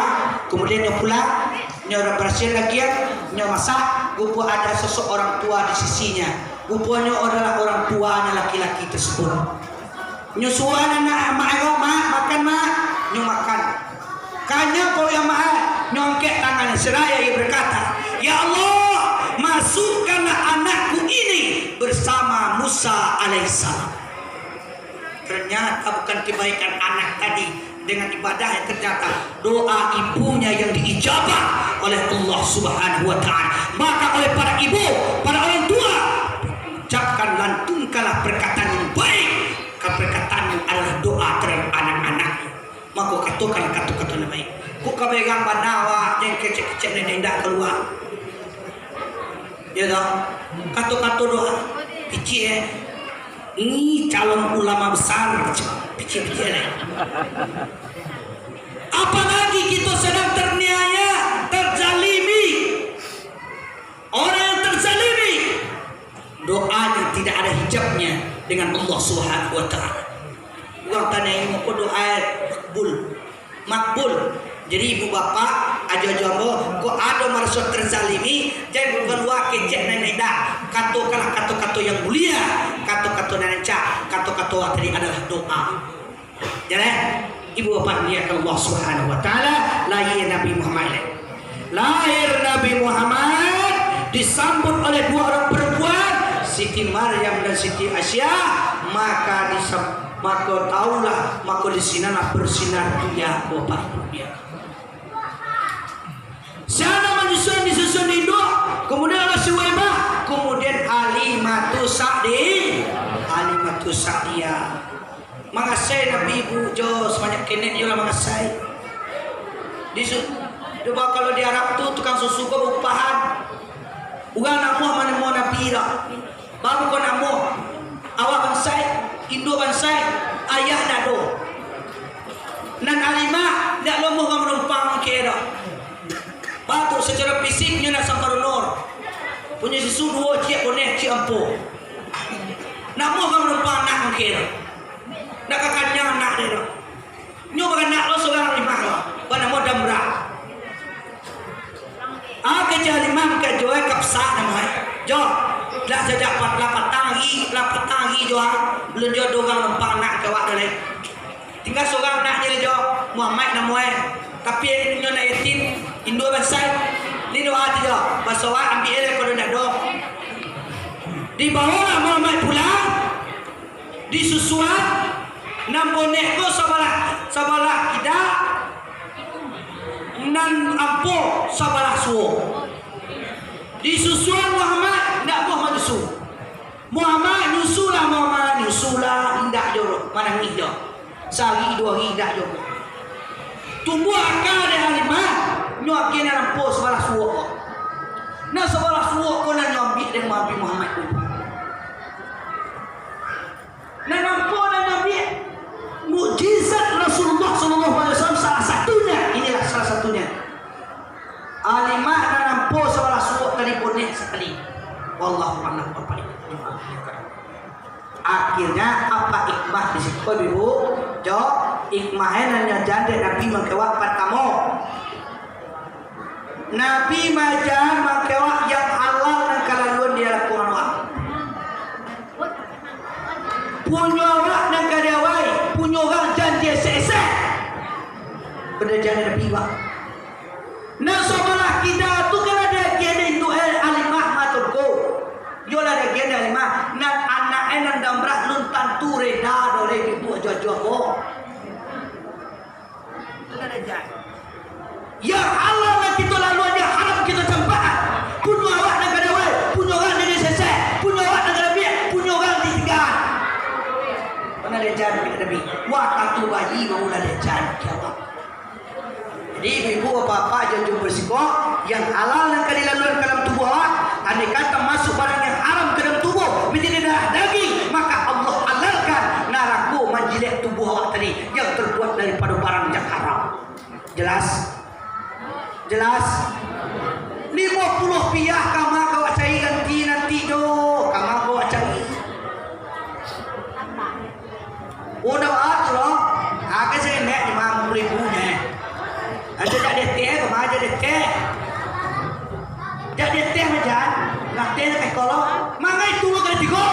kemudian nyo pulang, nyo barasiahan dagiang, nyo masak, rupo ada sosok orang tua di sisinya. Ruponyo adalah orang tuanya laki-laki tersebut." Nyo suruah anak, "Mak, mak, makan, Mak." Nyo makan. Kanyang paruik amak, nyo angkek tangan seraya ia berkata, "Ya Allah, masukkanlah anakku ini bersama Musa alaihissalam." Ternyata bukan kebaikan anak tadi dengan ibadah, yang ternyata doa ibunya yang diijabah oleh Allah Subhanahu wa Ta'ala. Maka oleh para ibu, para orang tua, ucapkan, lantunkanlah perkataan yang baik. Ka perkataan adalah doa terhadap anak-anak. Mako, katokan kato-kato nan baik. Kok ka berang bana awak, jan kecek-kecek nan indak kalua. Ya toh? Kato-kato doa. Picik, eh. Ini calon ulama besar. Picik-picik, eh. Apalagi kita sedang terniaya, ter tidak ada hijabnya dengan Allah Subhanahu wa Ta'ala. Urang tanyo ko doa makbul. Makbul. Jadi, ibu bapak, ajo-ajo ambo, kok ado maraso terzalimi, jan kalua kecek nan indak. Katokanlah kato-kato yang mulia, kato-kato nan rancak, kato-kato tadi adalah doa. Jadi, ibu bapak dimuliakan Allah Subhanahu wa Ta'ala, lahia Nabi Muhammad. Lahia Nabi Muhammad disambut oleh dua orang perempuan, Siti Maryam dan Siti Aisyah, maka disam-, maka tahulah, maka di sinanlah bersinar dunia, Bapak Ibu, ya. Siapa manyusun, disusun induk, kemudian Allah Suwaibah, kemudian Halimatu Sa'di-, Halimatu Sa'diyah. Mangasai Nabi ibu jo sabanyak kenek jo lah mangasai. Di su-, coba kalau di Arab tu tukang susu ko baupahan. Urang namuah manamuah Nabi dah. Baru ko namuah. Awak bansai, induak bansai, ayah ndak ado. Nan Halimah ndak lomoh ka manumpang angke dah. Baru tu secara fisik nyo ndak samparono. Punyo susu duo ciek boneh ciek ampo. Namuah ka manumpang anak angke dah. Ndak ka kanyang anak den tu. Nyo baranak lo surang Halimah lo, banamo Damrah. Ah, kecek Halimah ka jo, eh, kapsa namo, eh. Jo, lah sajak pat-, lah patang hari, lah patang hari jo, ah. Belum jo ado urang numpang anak ka awak tu lai. Tingga surang anak nyo jo, Muhammad namo, eh. Tapi nyo anak yatim, induak bansai. Ni doa tu jo, baso awak ambiak lai kalau ndak ado. Dibawolah Muhammad pulang. Disusuan, nan boneh ko sabalah, sabalah kida, nan ampo sabalah suok. Disusuan Muhammad, ndak buah manyusu. Muhammad, nyusulah, Muhammad, nyusulah, indak jo, manangih jo. Sahari duo hari indak jo. Tumbuah aka dek Halimah, nyo agiah nan ampo sabalah suok ko. Nan sabalah suok ko nan nyo ambiak dek Nabi Muhammad tu. Nan ampo nan Nabi, mukjizat Rasulullah sallallahu alaihi wasallam salah satunya, inilah salah satunya. Halimah nan ampo sabalah suok tadi boneh sakali. Wallahu a'lam bishawab. Akhirnya, apa hikmah di situ, Ibu? Jo, hikmahnyo nan diaja dek Nabi mangkewak partamo. Nabi maaja mangkewak yang halal nan kalaluan di lakuan awak. Punyo awak nan ka diawai, punyo urang jan diesek-esek. Padajaran Nabi, Pak. Nan sabalah kida tu kan lah diagiah dek induak, eh, Halimah mah tu ko. Iyo lah diagiah dek Halimah. Nan anak, eh, nan Damrah lun tantu reda doh dek ibu ajo-ajo ko. Yang halal lah kito laluan, yang haram kito campakan. Punyo awak nan ka diawai, punyo urang nan ka diesek-esek, punyo awak nan ka diambiak, punyo urang ditinggaan. Pernah diaja Nabi, wah, tantu bayi baru lah diaja Nabi Allah. Jadi, ibu-ibu, bapak-bapak, ajo-ajo berisiko, yang halal nan ka dilaluan ka dalam tubuah awak, andai kata masuk barang yang haram ka dalam tubuah, manjadi darah daging, maka Allah halalkan narako manjilek tubuah awak tadi yang terbuat daripado barang yang haram. Jelas? Jelas? Limo puluah rupiah kama ka awak cari ganti nanti jo, kama ka awak cari. Oh, ndak baa tu lo. Agak serenek limo puluah ribu nyo. Aja jak deteh, kama aja deteh. Jak deteh majan, ngateh nak kekolo. Mangai tu lo kali tigo.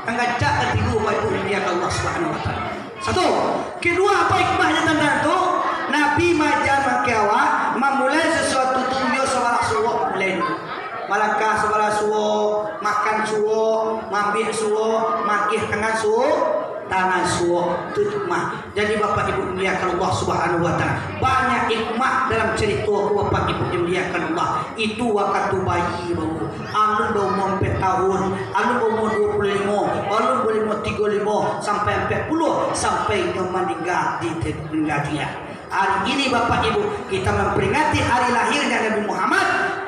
Tangga jak kali tigo, Bapak Ibu, dimuliakan Allah Subhanahu wa Ta'ala. Satu. Kedua, apa hikmahnyo tantang tu? Nabi maaja mangkewak, mamulai sasuatu tu, iyo sabalah suok mulai dulu. Malangkah sabalah suok, makan suok, maambiak suok, maagiah tangan suok, tangan suok. Tu hikmah. Jadi, Bapak Ibu dimuliakan Allah Subhanahu wa Ta'ala, banyak hikmah dalam carito ko, Bapak Ibu dimuliakan Allah. Itu wakatu bayi baru. Alun baumua ampek tahun, alun baumua duo puluah limo, alun baumua tigo limo, sampai ampek puluah, sampai inyo maningga di, maningga dunia. Hari ini, Bapak Ibu, kita memperingati hari lahirnya Nabi Muhammad,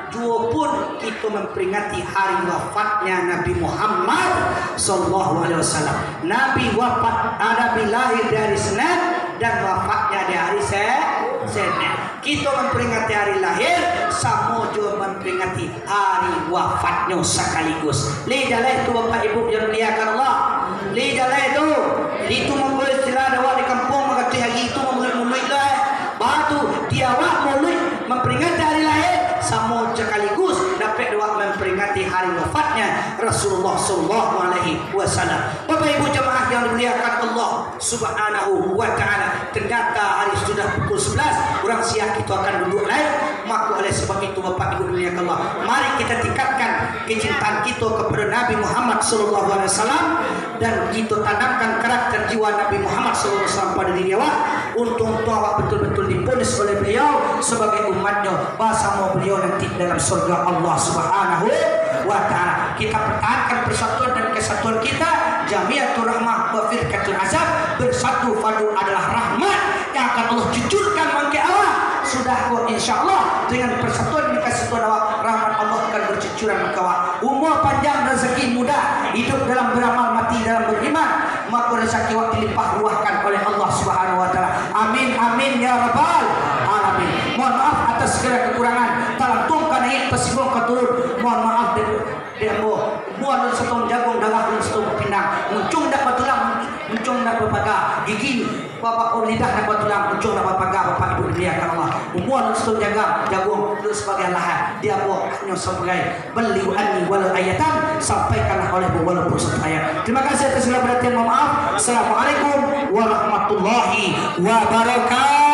juo pun kita memperingati hari wafatnya Nabi Muhammad sallallahu alaihi wasallam. Nabi wafat, ah, Nabi lahir di hari Senin dan wafatnya di hari Se-, Senin. Kito mamperingati hari lahir, samo jo mamperingati hari wafatnyo sakaligus. Lai jaleh tu, Bapak Ibu yang dimuliakan Allah. Lai jaleh tu. Itu mangko istilah dek awak di kampuang, mangkatoi hari tu mamuluik-muluik lah, eh. Batu, di awak muluik mamperingati hari lahir, samo sakaligus dapek dek awak mamperingati hari wafatnya Rasulullah sallallahu alaihi wasallam. Bapak Ibu jamaah yang dimuliakan Allah Subhanahu wa Ta'ala, ternyata hari sudah pukul sebelas, urang siang kito akan duduak lai. Mako, oleh sebab itu, Bapak Ibu dimuliakan Allah, mari kita tingkatkan kecintaan kito kepada Nabi Muhammad sallallahu alaihi wasallam, dan kito tanamkan karakter jiwa Nabi Muhammad sallallahu alaihi wasallam pada diri awak, untuak-untuak awak betul-betul diponis oleh beliau sebagai umatnya, basamo beliau nanti dalam surga Allah Subhanahu wa Ta'ala. Kita pertahankan persatuan dan kesatuan kita, Jamiatul Rahmah wa Firqatul Azab, bersatu padu adalah rahmat yang akan Allah cucurkan mangkek awak. Sudah ko, insya Allah, dengan persatuan dan kesatuan awak, rahmat Allah akan bercucuran mangkek awak. Umur panjang, rezeki mudah, hidup dalam beramal, mati dalam beriman. Mako rezeki awak dilimpah ruahkan oleh Allah Subhanahu wa Ta'ala. Amin, amin, ya rabbal alamin. Mohon maaf atas segala kekurangan, talantung ka naiak, tasingguang ka turun. Mohon maaf dek, dek ambo. Umua alun satahun jaguang, darah alun satahun bapindang. Muncuang indak batulang, muncuang indak bapaga. Gigi, bapak, oh, lidah indak batulang, muncuang indak bapaga, Bapak Ibu dimuliakan Allah. Umua alun satahun jaguang, jaguang alun sabagian lahan. Di ambo hanyo sabagai Ballighu anni walau ayatan, sampaikanlah olehmu walaupun satu ayat. Terima kasih atas segala perhatian, mohon maaf. Assalamualaikum warahmatullahi wabarakatuh.